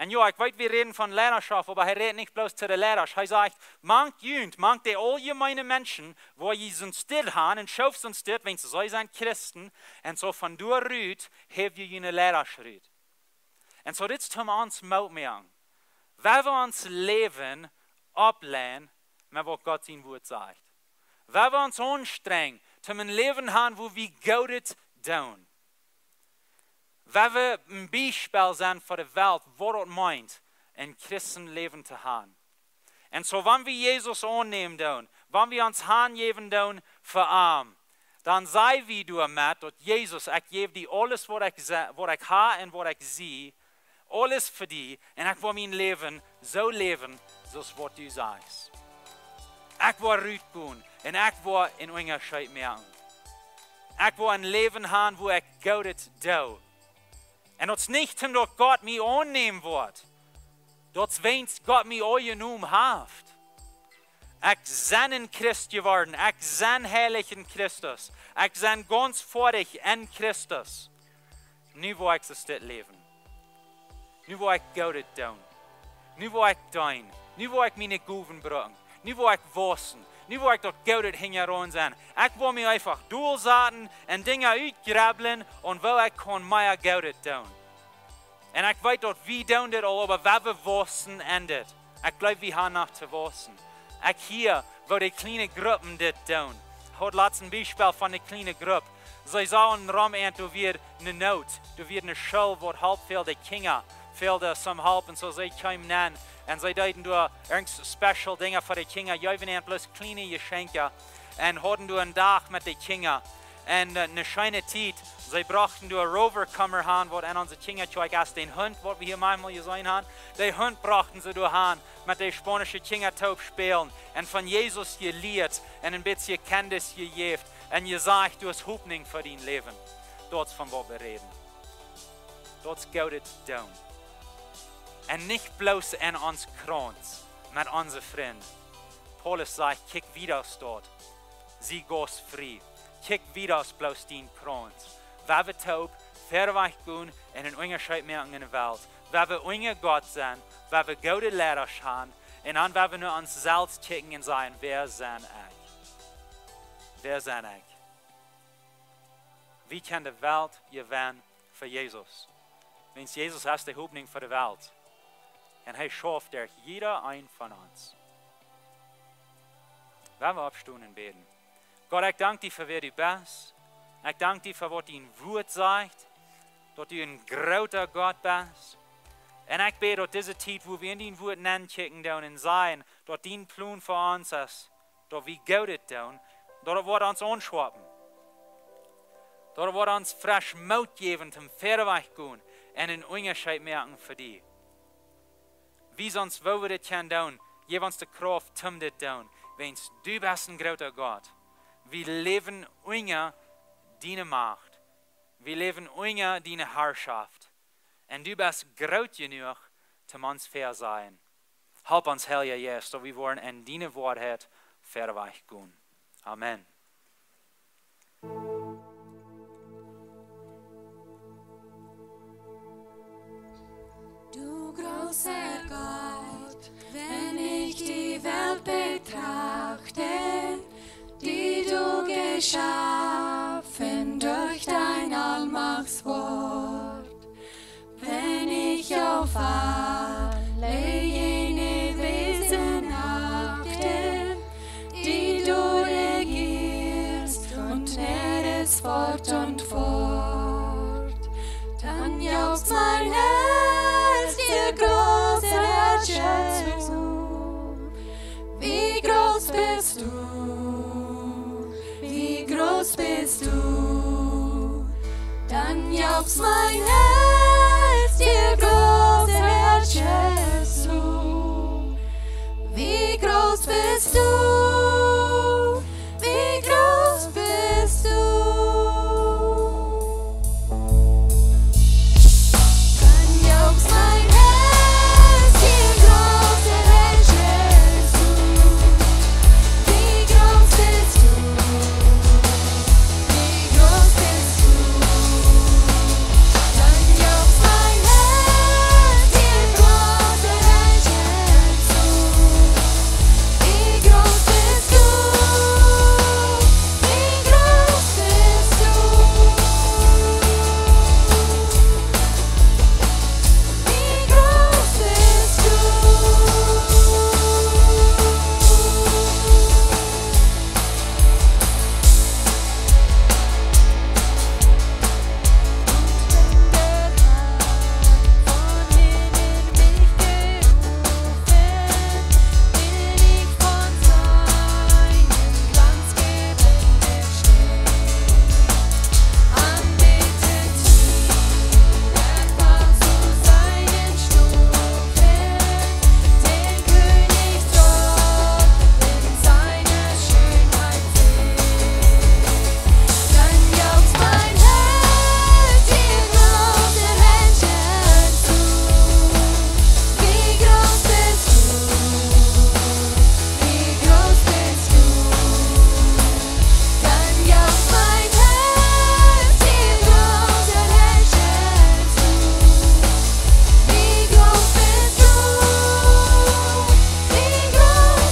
Un jo, ekj weet, wie räden von Leidaschoft, oba hee rät nich bloos to de Leidasch. Hee sajcht, mank junt, mank de auljemeene Menschen, woo jie soont Stil han un schauft soont Stil, wan see sent Christen, un soo von doa rut, hab jie june Leidasch rut. Un soo, dit es om ons Moot moaken. Wan wie ons Läwen oppläwen met waut Gott sien Wort sajcht. Wan wie ons aunstrenjen, om een Läwen han, woo wie Goodet doonen. Wan wie een Biespel sennen fa de Welt, waut daut meent, een Christenläwen to han. Un soo, wan wie Jesus aunnämen doonen, wan wie ons hanjäwen doonen fa am, dan saj wie doamet, daut Jesus, ekj jäw die aules, waut ekj se-, waut ekj hab un waut ekj sie, aules fa die, un ekj well mien Läwen soo läwen, soo aus waut du sajchst. Ekj well rutgonen un ekj well een Unjascheet moaken. Ekj well een Läwen han, woo ekj Goodet doo. Un daut es nich, om daut Gott mie aunnämen woat. Daut es, wiels Gott mie aunjenomen haft. Ekj sie een Christ jeworden. Ekj sie heilich en Christus. Ekj sie gaunz foadich en Christus. Nu well ekj soo dit läwen. Nu well ekj Goodet doonen. Nu well ekj deenen. Nu well ekj miene Gowen brucken. Nu well ekj wausen. Nu well ekj daut Goodet hinjaraun sennen. Ekj well mie eefach dol saten un Dinja utjrebblen un woo ekj kaun mea Goodet doonen. Un ekj weet, daut wie doonen dit aul, oba wan wie wausen en dit. Ekj jleew, wie haben noch to wausen. Ekj hia, woo de kjliene Gruppen dit doonen. Haud latst een Biespel von de kjliene Grupp. See sagen rom, un doa wia eene Noot, doa wia eene School, waut halpt väl de Kjinja, väl de, some help, un soo see kjeemen aun. Un see deeden doa irjent special Dinja fa de Kjinja, jeewen an bloos kjliene Jeschenkja. Un hauden doa een Dach met de Kjinja. Un, äh, eene scheene Tiet, see brochten doa Rover Comer han, waut aun onse Kjinja kjikjt, aus dän Hunt, waut wie hia maunchmol jeseenen haben. Dän Hunt brochten see doa han, met de spaunische Kjinja toop spälen. Un von Jesus jelieet un een bät Kjennich jejäft. Un jesajcht, du hast Hopninj fa dien Läwen. Daut es von waut wie räden. Daut es Goodet doonen. Un nich bloos en ons Kjreis, met onse Frind. Paulus sajcht, kjikj wieda aus daut. Sie gaustfrie. Kjikj wieda aus bloos dien Kjreis. Wan wie toop verwoat gonen un een Unjascheet moaken en de Welt. Wan wie unja Gott sennen, wan wie goode Leida haben, un dan wan wie no ons selfst kjikjen un sajen, wäa sie ekj? Wäa sie ekj? Wie kjennen de Welt jewennen fa Jesus. Wiels Jesus es de Hopninj fa de Welt. Un hee schauft derch jieda een von ons. Wan wie oppstonen un bäden. Gott, ekj dank die fa wäa du best. Ekj dank die fa waut dien Wort sajcht. Daut du een groota Gott best. Un ekj bäd daut dise Tiet, wua wie en dien Wort nenkjikjen doonen un seenen, daut dien Plon fa ons es, daut wie Goodet doonen, daut daut woat ons aunschaupen. Daut daut woat ons fresch Moot jäwen, om verwoat gonen un een Unjascheet moaken fa die. Wies ons, woo wie dit kjennen doonen. Jeff ons de Krauft, om dit to doonen. Wiels du best een groota Gott. Wie läwen unja diene Macht. Wie läwen unja diene Harschoft. Un du best groot jenuach, om ons to vesajen. Help ons, Heilja Jeist, daut wie woaren en diene Woarheit verwoat gonen. Amen. Du großer Gott, wenn ich die Welt betrachte, die du geschaffen durch dein Allmachtswort, wenn ich auf alle jene Wesen achte, die du regierst und nährest fort und fort, dann jauchzt mein Herz dir großer Schätze Du, wie groß bist du? Dann jauchzt mein Herz dir groß, erhältst du. Wie groß bist du? Wie groß bist du? Dann jauchzt mein Herz dir groß, erhältst du. Wie groß bist du? Wie groß bist du? Dann jauchzt mein Herz dir groß, erhältst du. Wie groß bist du? Wie groß bist du? Wie groß bist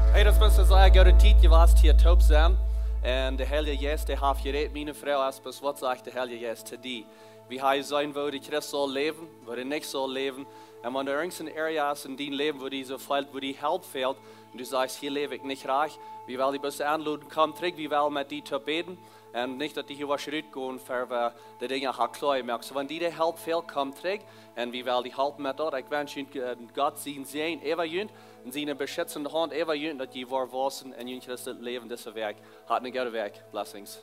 du? Hey, daut es best sea goode Tiet jewast hia toop sennen. Un de Heilje Jeist, dee haft jerät, miene Froag es best, waut sajcht de Heilje Jeist to die? Wie hee seenen, woo de Christ saul läwen, woo dee nich saul läwen. Un wan doa irjent een Area es en dien Läwen, woo die soo feelt, woo die Help fält, un du sajchst, hia läw ekj nich rajcht, wie wellen die best enloden, komm trigj, wie wellen met die toop bäden. Un nich daut du hia woascht rutgonen, ver wie de Dinja ha kloa moaken. Soo, wan die de Help fält, komm trigj. Un wie wellen die halpen met daut. Ekj wensch junt, äh, Gott sienen Säajen äwa junt. Un siene beschitzende Haunt äwa junt, daut jie woaren wausen en jun christlichet Läwen dise Wäakj. Hat eene goode Wäakj. Blessings.